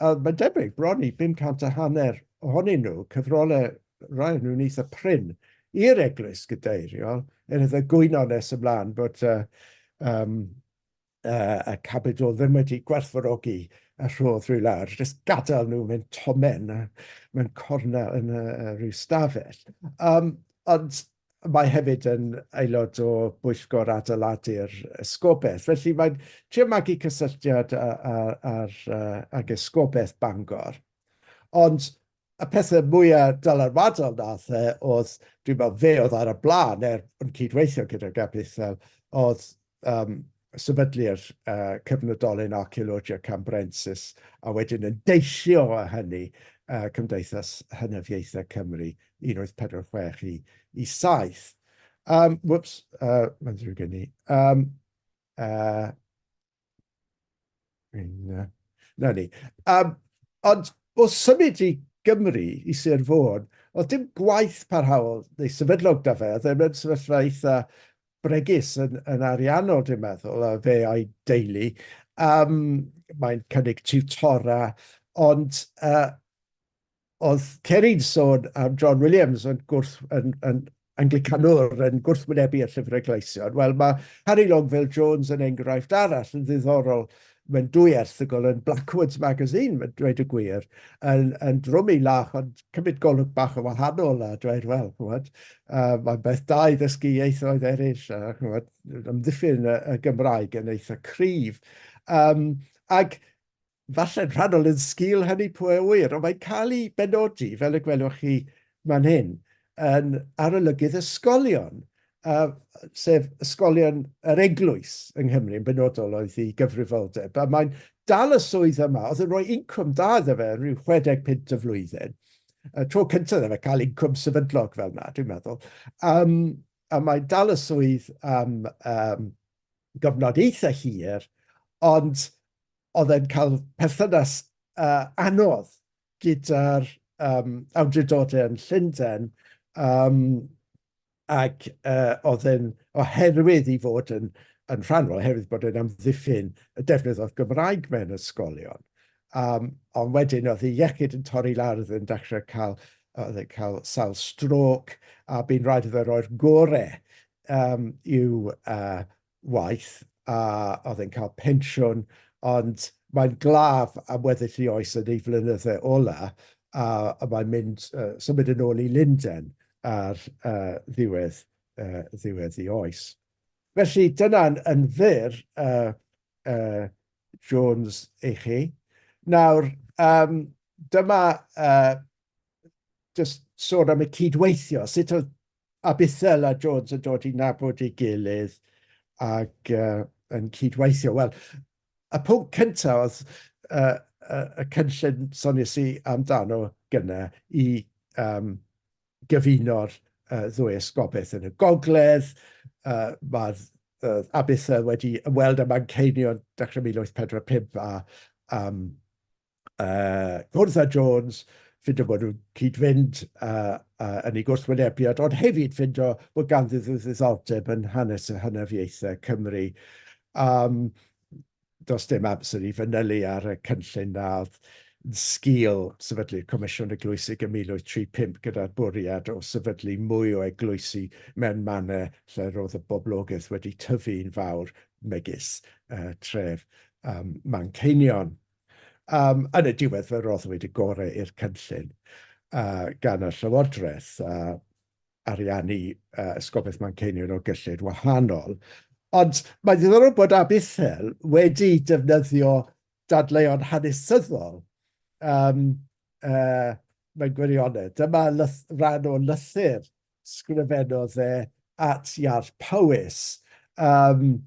a mae'n debyg bron i 500 a hanner ohonyn nhw, cyfrolau, rhai o'n nhw'n eitha prin, i'r Eglwys Gadeiriol, er iddo gwyno nes ymlaen bod y Cabidwl ddim wedi gwerthfawrogi y rhodd rhyw lawr, jyst gadael nhw mewn tomen mewn cornel yn y, rhyw stafell. Ond mae hefyd yn aelod o bwyllgor adeiladu'r esgobaeth, felly mae'n trio magu cysylltiad ag esgobaeth Bangor. Ond y pethau mwyaf dylanwadol nath e oedd, dwi'n meddwl, fe oedd ar y blaen, er yn cydweithio gyda Gab Ithel, oedd sefydlu'r cyfnodolyn Archaeologia Cambrensis, a wedyn yn deillio o hynny Cymdeithas Hynafiaethau Cymru 1846 i 7. Whoops, mae'n ddrwg gen i. Na ni. Ond wrth symud i Gymru, i Sir Fôn, oedd dim gwaith parhaol neu sefydlog 'da fe. Oedd e mewn sefyllfa eitha bregus yn, yn ariannol, dwi'n meddwl, a fe a'i deulu. Mae'n cynnig tiwtora, ond oedd Ceri'n sôn am John Williams yn, gwrth, yn, yn Anglicanwr yn gwrthwynebu y Llyfrau Gleision. Wel, mae Harry Longueville Jones yn enghraifft arall yn ddiddorol. mewn dwy erthygl yn Blackwood's Magazine, mae'n dweud y gwir, yn, yn drwm i lach, ond cymryd golwg bach yn wahanol a dweud, wel, chymod, mae'n beth da i ddysgu ieithoedd eraill, a chymod, ymddiffyn y, y Gymraeg yn eitha cryf. Um, ac falle'n rhannol yn sgil hynny pwy a ŵyr, ond mae'n cael ei benodi, fel y gwelwch chi man hyn, yn arolygydd ysgolion, uh, sef ysgolion yr eglwys yng Nghymru yn benodol oedd ei gyfrifoldeb. A mae'n dal y swydd yma, oedd yn rhoi incwm da iddo fe, rhyw 60 punt y flwyddyn. Y tro cyntaf iddo fe cael incwm sefydlog fel yna, dwi'n meddwl. Um, a mae'n dal y swydd am um, gyfnod eitha hir, ond oedd e'n cael perthynas uh, anodd gyda'r um, awdurdodau yn Llundain, um, ac uh, oedd e'n, oherwydd i fod yn, yn rhan, oherwydd bod e'n amddiffyn y defnydd o'r Gymraeg mewn ysgolion. Um, ond wedyn oedd ei iechyd yn torri lawr, oedd e'n dechrau cael, oedd e'n cael sawl strôc, a bu'n rhaid iddo roi'r gorau um, i'w uh, waith, a oedd e'n cael pensiwn, ond mae'n glaf am weddill ei oes yn ei flynyddau ola, a, a mae'n mynd, uh, symud yn ôl i Lundain ar uh, ddiwedd, uh, ddiwedd ei oes. Felly dyna'n yn fyr uh, uh, Jones i chi. Nawr, um, dyma uh, just sôn am y cydweithio, sut oedd Ab Ithel a Jones yn dod i nabod ei gilydd ac uh, yn cydweithio. Wel, y pwnc cyntaf oedd uh, y cynllun soniais i amdano gynna i um, gyfuno'r uh, ddwy esgobaeth yn y gogledd. Uh, Mae'r uh, Ab Ithel wedi ymweld â Manceinion dechrau 1845 a um, uh, cwrdd â Jones, ffindo bod nhw'n cyd-fynd uh, uh, yn ei gwrthwynebiad, ond hefyd ffindo bod ganddyn nhw ddiddordeb yn hanes y hynafiaethau Cymru. Um, does dim amser i fanylu ar y cynllun na oedd yn sgil sefydlu'r Comisiwn Eglwysig ym 1835 gyda'r bwriad o sefydlu mwy o eglwysi mewn mannau lle roedd y boblogaeth wedi tyfu'n fawr megis uh, tref um, Manceinion. Um, yn y diwedd fe roddwyd y gorau i'r cynllun uh, gan y Llywodraeth a uh, ariannu uh, Esgobaeth Manceinion o gyllid wahanol. Ond mae'n ddiddorol bod Ab Ithel wedi defnyddio dadleuon hanesyddol um, uh, mewn gwirionedd. Dyma rhan o lythyr sgrifennodd e at Iarll Powys. Um,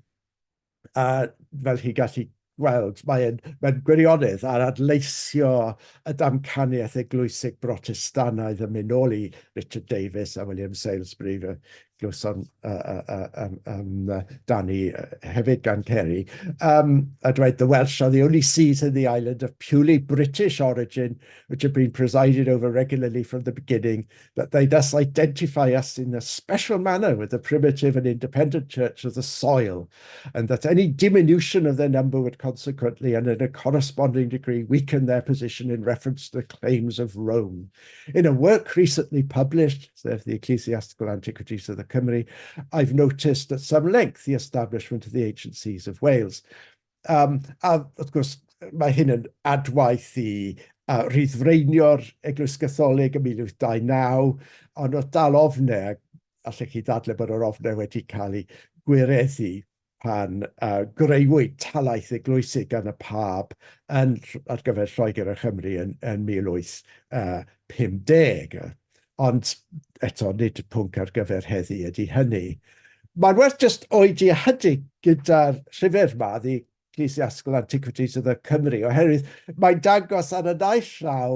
a fel chi'n gallu gweld, mae'n mae gwirionedd ar adleisio y damcaniaeth eglwysig Brotestanaidd yn mynd nôl i Richard Davies a William Salesbury, fe glywson uh, uh, um, um, Danny hefyd gan Kerry, um, a dweud, the Welsh are the only seas in the island of purely British origin, which have been presided over regularly from the beginning, that they thus identify us in a special manner with the primitive and independent church of the soil, and that any diminution of their number would consequently and in a corresponding degree weaken their position in reference to the claims of Rome. In a work recently published, sef The Ecclesiastical Antiquities of the Cymry, I've noticed at some length the establishment of the ancient seas of Wales. Um, a wrth gwrs, mae hyn yn adwaith i uh, rhyddfreinio'r Eglwys Gatholig ym 1829, ond oedd dal ofnau, a allech chi ddadle bod yr ofnau wedi cael ei gwireddu pan uh, greuwyd talaith eglwysig gan y Pab yn, ar gyfer Lloegr a Chymru yn, yn 1850. Ond eto, nid y pwnc ar gyfer heddi ydy hynny. Mae'n werth jyst oedi ychydig gyda'r llyfr ma, The Ecclesiastical Antiquities of the Cymru, oherwydd mae'n dangos ar y naill llaw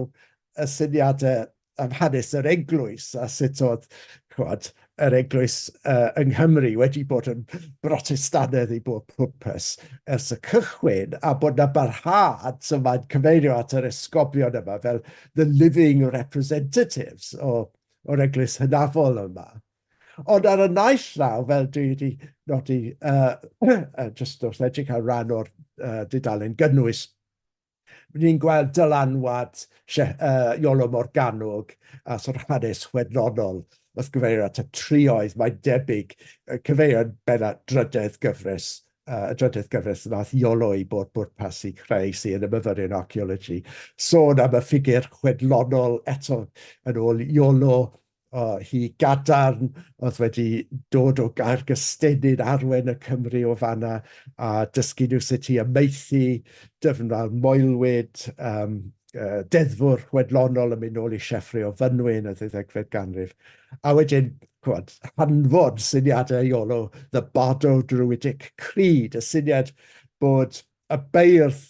y syniadau am hanes yr eglwys a sut oedd chwad, yr eglwys uh, yng Nghymru wedi bod yn Brotestanedd i bob pwrpas ers y cychwyn, a bod na barhad, so mae'n cyfeirio at yr esgobion yma fel the living representatives o, o'r eglwys hynafol yma. Ond ar y naill llaw, fel dwi wedi nodi uh, uh, just wrth edrych ar ran o'r uh, dudalen gynnwys, ni'n gweld dylanwad uh, Iolo Morganwg a sort of hanes chwedlonol wrth gyfeirio at y trioedd, mae'n debyg cyfeirio yn benna drydedd gyfres y drydydd gyfres nath Iolo i bod bwrpas i creu sydd yn y myfyriwr archaeology, sôn am y ffigur chwedlonol eto yn ôl Iolo, o, hi gadarn oedd wedi dod o Gaergystennin, arwen y Cymry o fanna, a dysgu nhw sut i amaethu, dyfnwal Moelwyd, um, deddfwr chwedlonol yn mynd nôl i Sieffre o Fynwy yn y ddeuddegfed ganrif. A wedyn, chwod, hanfod syniadau Iolo, the Bardo-Druidic Creed, y syniad bod y beirdd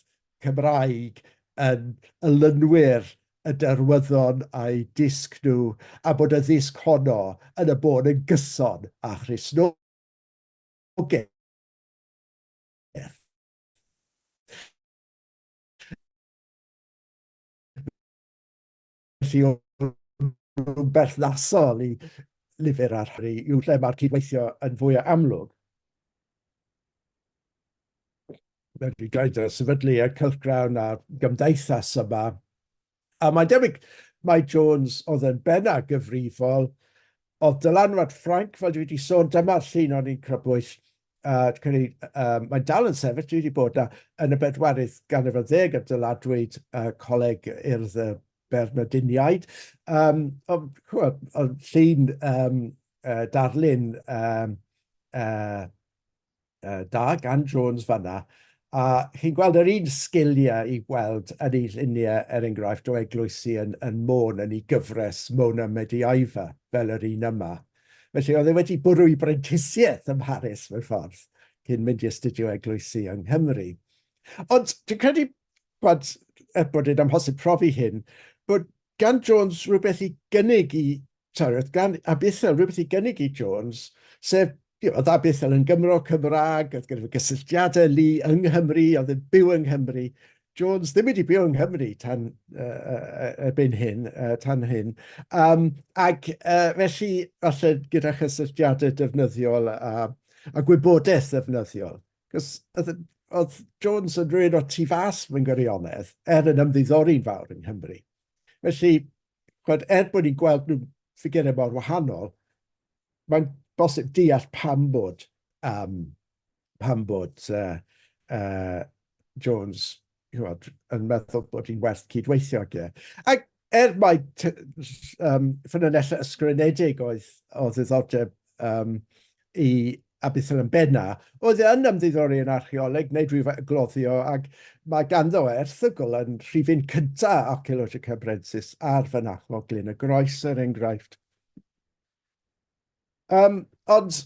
Cymraeg yn olynwyr y derwyddon a'u disg nhw, a bod y ddisg honno yn y bôn yn gyson â Christnogaeth. Felly, o'n berthnasol i lyfr ar Harry yw lle mae'r cydweithio yn fwy o amlwg. Wedi gael y sefydlu y cylchgrawn a'r gymdeithas yma. A mae'n debyg mai Jones oedd yn benna gyfrifol. Oedd dylanwad Ffrainc, fel dwi wedi sôn, dyma'r llun o'n i'n crybwyll, dwi'n credu, mae'n dal yn sefyll, dwi wedi bod 'na, yn y bedwaredd ganrif ar ddeg a dyladwyd Coleg Urdd y Bernardiniaid. Ond, chimod, oedd llun darlun da gan Jones fanna, a chi'n gweld yr un sgiliau i weld yn ei lluniau, er enghraifft, o eglwysi yn, yn Môn yn ei gyfres Mona Mediaeva, fel yr un yma. Felly oedd e wedi bwrw i brentisiaeth ym Mharis mewn ffordd, cyn mynd i astudio eglwysi yng Nghymru. Ond dwi'n credu, bod, er bod e'n amhosib profi hyn, bod gan Jones rhywbeth i gynnig i sori, oedd gan Abuthel rhywbeth i gynnig i Jones, sef, you know, oedd Abuthel yn Gymro Cymraeg, oedd gyda fe gysylltiadau lu yng Nghymru, oedd yn byw yng Nghymru. Jones ddim wedi byw yng Nghymru tan uh, erbyn hyn, uh, tan hyn. Um, ac uh, felly, falle gyda chysylltiadau defnyddiol a, a gwybodaeth ddefnyddiol. Cos oedd, oedd Jones yn rhywun o tu fas mewn gwirionedd, er yn ymddiddori'n fawr yng Nghymru. Felly, Chwed, er bod ni'n gweld nhw ffigurau mor wahanol, mae'n bosib deall pam bod, um, pam bod uh, uh, Jones chwod, yn meddwl bod hi'n werth cydweithio ag e. Ac er mai ffynonellau ysgrifenedig oedd o ddiddordeb um, i Aberystwyth yn benna, oedd e yn ymddiddori yn archaeoleg, wneud rhyw gloddio, ac mae ganddo erthygl yn rhifyn cyntaf Archaeologia Cambrensis ar fynachlog Glyn y Groes, er enghraifft. Um, ond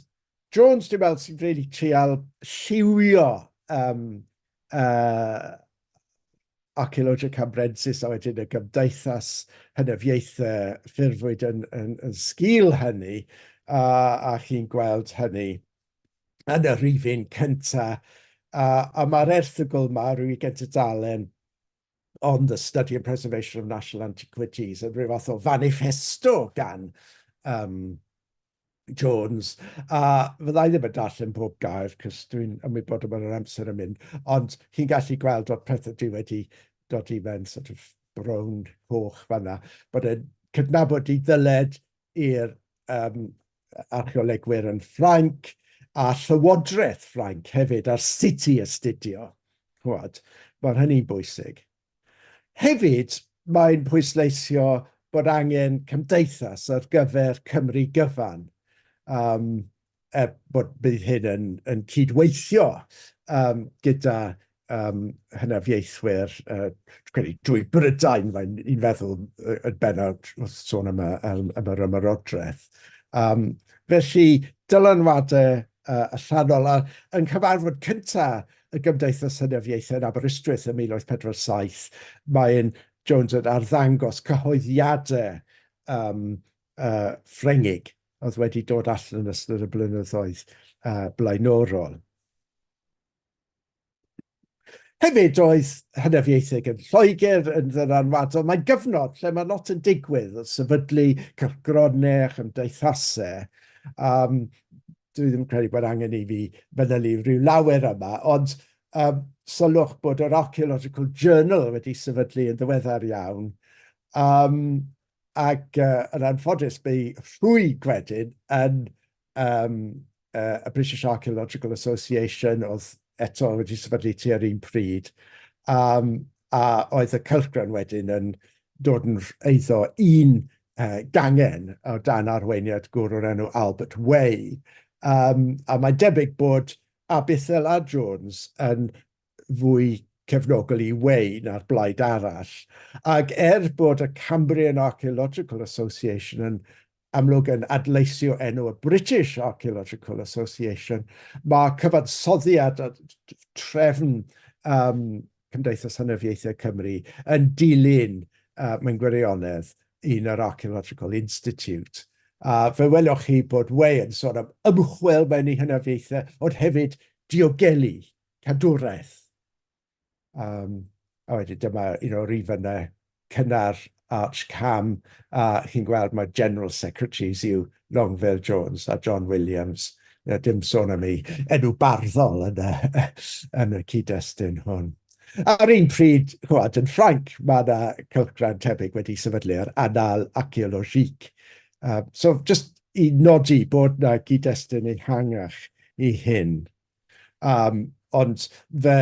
Jones, dwi'n meddwl, sy'n really trial lliwio um, Archaeologia Cambrensis a wedyn y gymdeithas hynafiaethau ffurfwyd yn, yn, yn sgil hynny, a, a chi'n gweld hynny yn y rhifyn cyntaf. A, a mae'r erthygl yma, rhyw ugain tudalen, on the study and preservation of national antiquities, yn rhyw fath o fanifesto gan um, Jones, a fydda i ddim yn darllen pob gair, cos dwi'n ymwybodol bod yr amser yn mynd, ond chi'n gallu gweld o'r pethau dwi wedi dod i mewn sort of brown coch fanna, bod e'n cydnabod i ddyled i'r um, archeolegwyr yn Ffrainc a Llywodraeth Ffrainc hefyd ar sut i astudio. Chwad, mae hynny'n bwysig. Hefyd, mae'n pwysleisio bod angen cymdeithas ar gyfer Cymru gyfan, um, er bod bydd hyn yn, yn cydweithio um, gyda um, hynafiaethwyr, uh, credu, drwy Brydain, mae'n i'n feddwl yn bennaf wrth sôn am, y, am, am yr ymerodraeth. Um, felly, dylanwadau uh, allanol, a yn cyfarfod cyntaf y Gymdeithas Hynafiaethau yn Aberystwyth ym 1847, mae'n Jones yn arddangos cyhoeddiadau um, uh, Ffrengig oedd wedi dod allan yn ystod y blynyddoedd uh, blaenorol. Hefyd oedd hynafiaetheg yn Lloegr yn ddylanwadol. Mae'n gyfnod lle mae lot yn digwydd, o sefydlu cylchgronau a chymdeithasau. Um, dwi ddim yn credu bod angen i fi fanylu rhyw lawer yma, ond um, sylwch bod yr Archaeological Journal wedi sefydlu yn ddiweddar iawn, um, ac uh, yn anffodus bu rhwyg wedyn yn um, y British Archaeological Association, oedd eto wedi sefydlu tua'r un pryd, um, a oedd y cylchgrawn wedyn yn dod yn eiddo un uh, gangen o dan arweiniad gŵr o'r enw Albert Way. Um, a mae'n debyg bod Abithel a Jones yn fwy cefnogol i Way na'r blaid arall. Ac er bod y Cambrian Archaeological Association yn amlwg yn adleisio enw y British Archaeological Association, mae cyfansoddiad a trefn um, Cymdeithas Hynafiaethau Cymru yn dilyn, uh, mewn gwirionedd, un yr Archaeological Institute. A fe welwch chi bod Way yn sôn am ymchwil mewn i hynafiaethau, ond hefyd diogelu, cadwraeth. Um, a wedyn dyma un o'r rifynnau cynnar Arch Cam, a chi'n gweld mae General Secretaries yw Longville Jones a John Williams. Dim sôn am ei enw barddol yn y, yn y cyd-destun hwn. Ar un pryd, chwad, yn Ffrainc, mae yna cylchgrawn tebyg wedi sefydlu yr Annales Archéologiques. So, just i nodi bod yna gyd-destun ehangach i hyn. Um, ond fe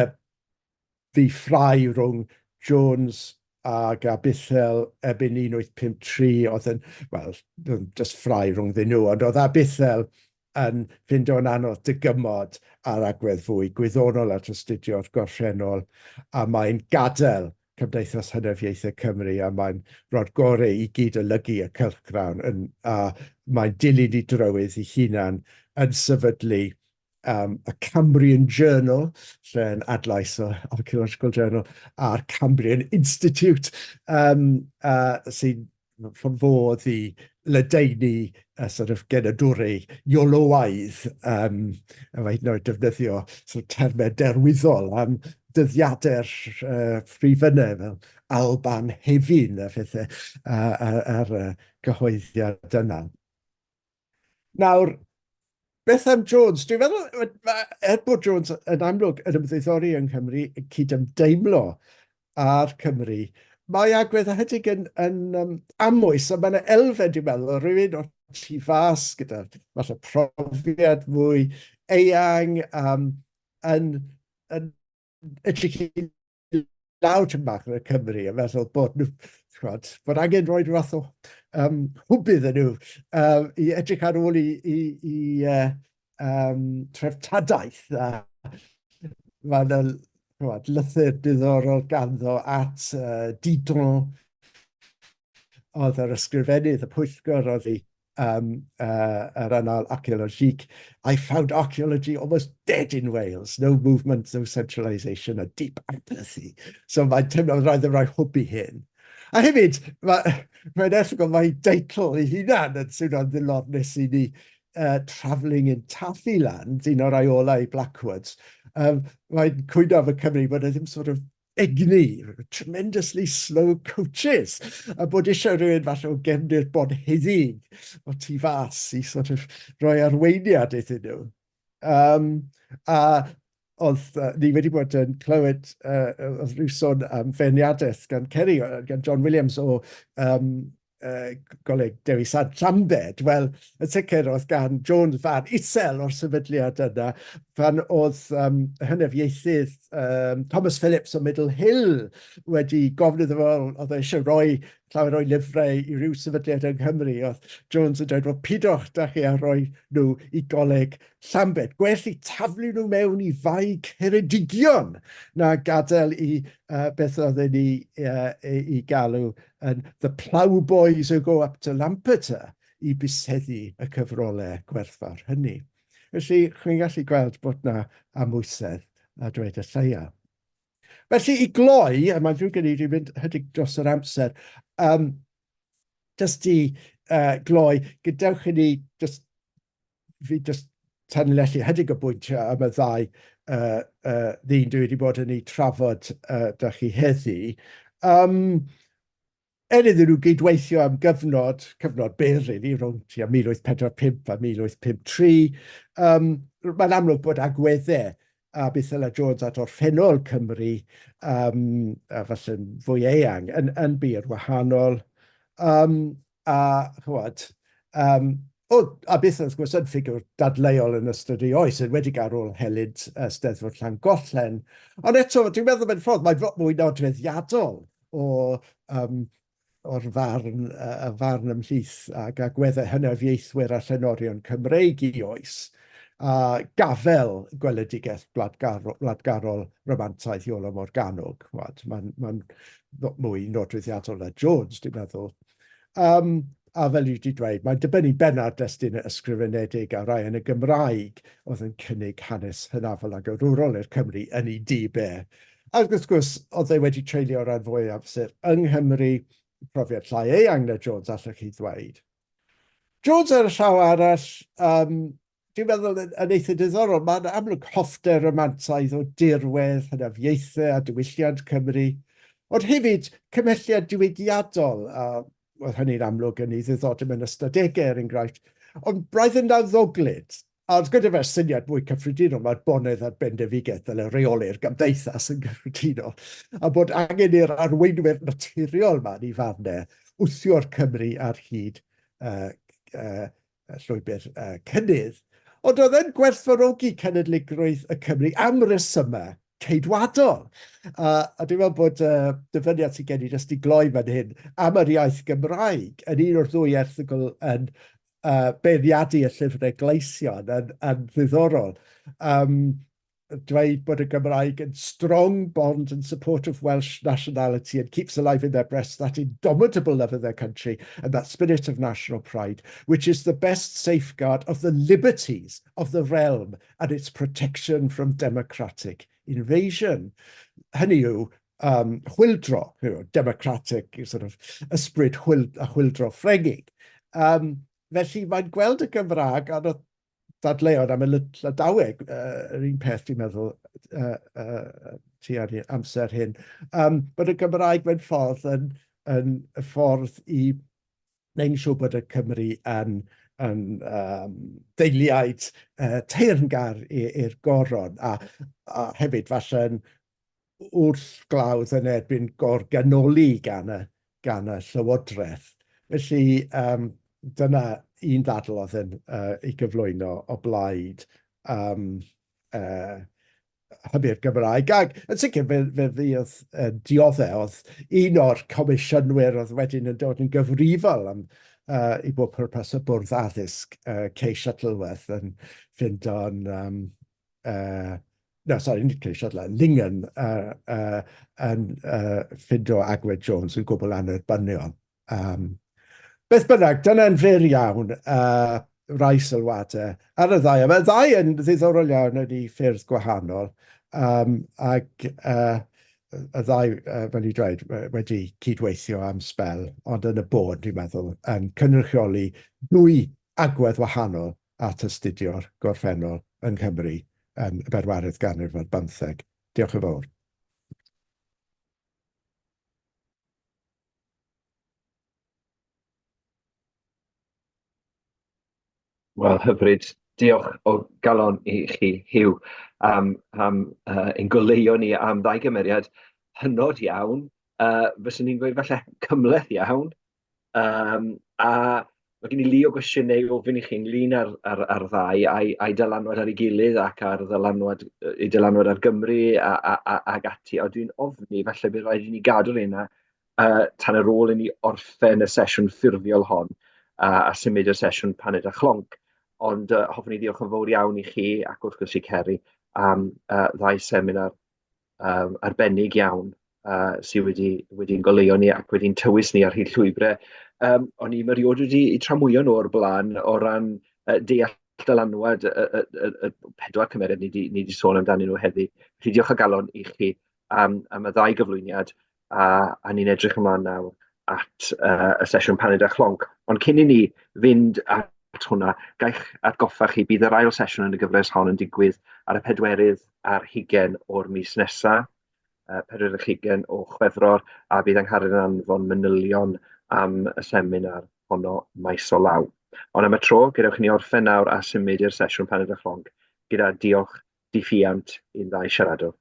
fu ffrae rhwng Jones ag Abuthel erbyn 1853 oedd yn, wel, just ffrae rhwngddyn nhw, ond oedd Abuthel yn ffindo'n anodd dygymod â'r agwedd fwy gwyddonol at astudio'r gorffennol, a mae'n gadael Cymdeithas Hynafiaethau Cymru a mae'n rhoi'r gorau i gyd-olygu y cylchgrawn yn, a mae'n dilyn ei drywydd ei hunan yn sefydlu um, y Cambrian Journal, lle yn adlais o Archaeological Journal, a'r Cambrian Institute, um, uh, sy'n fodd i ledaenu y sort of genadwri Ioloaidd, um, a mae hyd yn oed defnyddio sort of termau derwyddol am dyddiadau'r uh, rhifynnau fel Alban Hefin a phethau uh, ar y cyhoeddiad yna. Nawr, beth am Jones? Dwi'n meddwl, er bod Jones yn amlwg yn ymddiddori yng Nghymru, yn cydymdeimlo â'r Cymry, mae agwedd ychydig yn, yn um, amwys, a mae yna elfen, dwi'n meddwl, o rhywun o'r tu fas gyda falle profiad mwy eang um, yn, yn edrych i lawr tipyn bach ar y Cymry a meddwl bod nhw, ch'mod, bod angen rhoi rhyw fath o um, hwb iddyn nhw um, i edrych ar ôl i, i, i uh, um, treftadaeth. A mae yna ch'mod, lythyr diddorol ganddo at uh, Didron, oedd yr ysgrifennydd y pwyllgor oedd i um, uh, yr Annales Archéologiques, I found archaeology almost dead in Wales. No movement, no centralisation, a deep apathy. So mae'n teimlo rhaid yn rhoi hwb i hyn. A hefyd, mae'n mae erthygl, mae deitl ei hunan yn swnio'n ddilornus i ni, uh, Travelling in Taffyland, un o'r rai ola i Blackwoods. Um, mae'n cwyno am y Cymru bod e ddim sort of egni, tremendously slow coaches, a bod eisiau rhywun falle o gefndir bonheddig o tu fas i sort of roi arweiniad iddyn nhw. Um, a oedd uh, ni wedi bod yn clywed uh, oedd rhyw sôn am feirniadaeth gan Kerry, gan John Williams o um, uh, Goleg Dewi Sant Llambed, wel, yn sicr oedd gan Jones farn isel o'r sefydliad yna, pan oedd um, hynafiaethydd um, Thomas Phillips o Middle Hill wedi gofyn iddo fo, oedd e eisiau rhoi llawer o'i lyfrau i ryw sefydliad yng Nghymru, oedd Jones yn dweud, wel, pidwch da chi a rhoi nhw i Goleg Llambed. Gwell i taflu nhw mewn i Fae Ceredigion na gadael i uh, beth oedden ni uh, i galw yn The Ploughboys Who Go Up to Lampeter i biseddu y cyfrolau gwerthfawr hynny. Felly, chi'n gallu gweld bod na amwysedd a dweud y lleia. Felly, i gloi, a mae'n ddrwg gen i, dwi'n mynd hydig dros yr amser, um, jyst i uh, gloi, gadewch i ni just fi jyst tanlinellu ychydig o bwyntiau am y ddau uh, uh, ddyn dwi wedi bod yn ei trafod uh, da chi heddi. Um, er iddyn nhw gydweithio am gyfnod, cyfnod byr, really, rhwng tua 1845 a 1853, um, mae'n amlwg bod agweddau a Bithella Jones at orffennol Cymru, um, a falle'n fwy eang, yn, yn bur wahanol. Um, a, chywod, um, O, a byth wrth gwrs yn ffigwr dadleuol yn ystod ei oes, enwedig ar ôl helynt Steddfod Llangollen. Ond eto, dwi'n meddwl mewn ffordd, mae'n lot mwy nodweddiadol o, um, o'r farn, y farn ymhlith ac agweddau hynafiaethwyr a llenorion Cymreig i oes, a gafel gweledigaeth wladgarol, wladgarol romantaidd Iolo Morganwg. Mae'n ma lot mwy nodweddiadol na Jones, dwi'n meddwl. Um, a fel i wedi dweud, mae'n dibynnu benna ar destunau ysgrifenedig a rai yn y Gymraeg oedd yn cynnig hanes hynafol ac arwrol i'r Cymry yn ei dyb e. Ac wrth gwrs, oedd e wedi treulio rhan fwy o amser yng Nghymru, profiad llai eang na Jones, allwch chi ddweud. Jones ar y llaw arall, um, dwi'n meddwl yn, yn eitha diddorol, mae'n amlwg hoffter romantaidd o dirwedd, hynafiaethau a diwylliant Cymru, ond hefyd cymhelliad diwygiadol, a oedd hynny'n amlwg yn ei ddiddordeb mewn ystadegau, er enghraifft, ond braidd yn nawddoglyd. A wrth gyda fe'r syniad mwy cyffredinol, mae'r bonedd a'r bendefigaeth fel y reoli'r gymdeithas yn gyffredinol, a bod angen i'r arweinwyr naturiol 'ma yn ei farn e wthio'r Cymry ar hyd uh, uh, llwybr cynnydd, ond oedd e'n gwerthfawrogi cenedligrwydd y Cymry am resymau ceidwadol. A dwi'n meddwl bod uh, dyfyniad sydd gen i jyst i gloi fan hyn am yr iaith Gymraeg yn un o'r ddwy erthygl yn beirniadu y llyfrau gleision yn, yn ddiddorol. Um, dweud bod y Gymraeg yn strong bond and support of Welsh nationality and keeps alive in their breasts that indomitable love of their country and that spirit of national pride, which is the best safeguard of the liberties of the realm and its protection from democratic invasion. Hynny yw, um, chwyldro, you know, democratic sort of ysbryd chwyl, a chwyldro Ffrengig. Um, felly mae'n gweld y Gymraeg a dadleuon am y Llydaweg, yr un peth dwi'n meddwl uh, uh, tua'r amser hyn, um, bod y Gymraeg mewn ffordd yn, yn y ffordd i wneud yn siŵr bod y Cymru yn, yn um, deiliaid uh, teyrngar i'r goron, a, a hefyd falle yn wrthglawdd yn erbyn gorganoli gan y, gan y Llywodraeth. Felly, um, dyna un ddadl oedd yn uh, ei gyflwyno o blaid um, uh, hybu'r Gymraeg. Ac yn sicr fe, fe fuodd uh, dioddef, oedd un o'r comisiynwyr oedd wedyn yn dod yn gyfrifol am uh, i bob pwrpas y bwrdd addysg, uh, Kay Shuttleworth yn ffindo'n um, uh, no, sorry, nid Kay Shuttleworth, Lingham uh, uh, yn uh, ffindo agwedd Jones yn gwbl annerbyniol. Um, beth bynnag, dyna'n fyr iawn uh, rai sylwadau ar y ddau. Mae'r ddau yn ddiddorol iawn yn ei ffyrdd gwahanol, um, ac uh, y ddau, uh, fel i dweud, wedi cydweithio am sbel, ond yn y bôn, dwi'n meddwl, yn cynrychioli dwy agwedd wahanol at astudio'r gorffennol yng Nghymru yn y bedwaredd ganrif ar bymtheg. Diolch yn fawr. Wel, hyfryd. Diolch o galon i chi, Huw, am, am uh, ein goleuo ni am ddau gymeriad hynod iawn. Uh, fyswn i'n gweud falle cymhleth iawn. Um, a mae gen i lu o gwestiynau i ofyn i chi ynglyn â'r, ar, ar ddau, a'i, a'i dylanwad ar ei gilydd ac ar ddylanwad, ei dylanwad ar Gymru a, a, a, ag ati. Ond dwi'n ofni, falle bydd rhaid i ni gadw'r un uh, tan ar ôl i ni orffen y sesiwn ffurfiol hon a symud i'r sesiwn paned a chlonc. Ond uh, hoffwn i ddiolch yn fawr iawn i chi ac wrth gwrs i Ceri am uh, ddau seminar um, arbennig iawn uh, sydd wedi, wedi'n goleuo ni ac wedi'n tywys ni ar hyd llwybrau. Um, o'n i erioed wedi tramwyo nhw o'r blaen o ran uh, deall dylanwad y, y, y, y pedwar cymeriad ni wedi, ni wedi sôn amdanyn nhw heddi. Felly diolch o galon i chi am, am y ddau gyflwyniad a, a ni'n edrych ymlaen nawr at uh, y sesiwn paned a chlonc. Ond cyn i ni fynd at hwnna, gaich atgoffa chi, bydd yr ail sesiwn yn y gyfres hon yn digwydd ar y pedwerydd ar hugen o'r mis nesaf, uh, pedwerydd ar hugen o Chwefror, a bydd Angharad yn anfon manylion am y seminar honno maes o law. Ond am y tro, gadewch i ni orffen nawr a symud i'r sesiwn paned a chlonc gyda diolch diffuant i'n ddau siaradwr.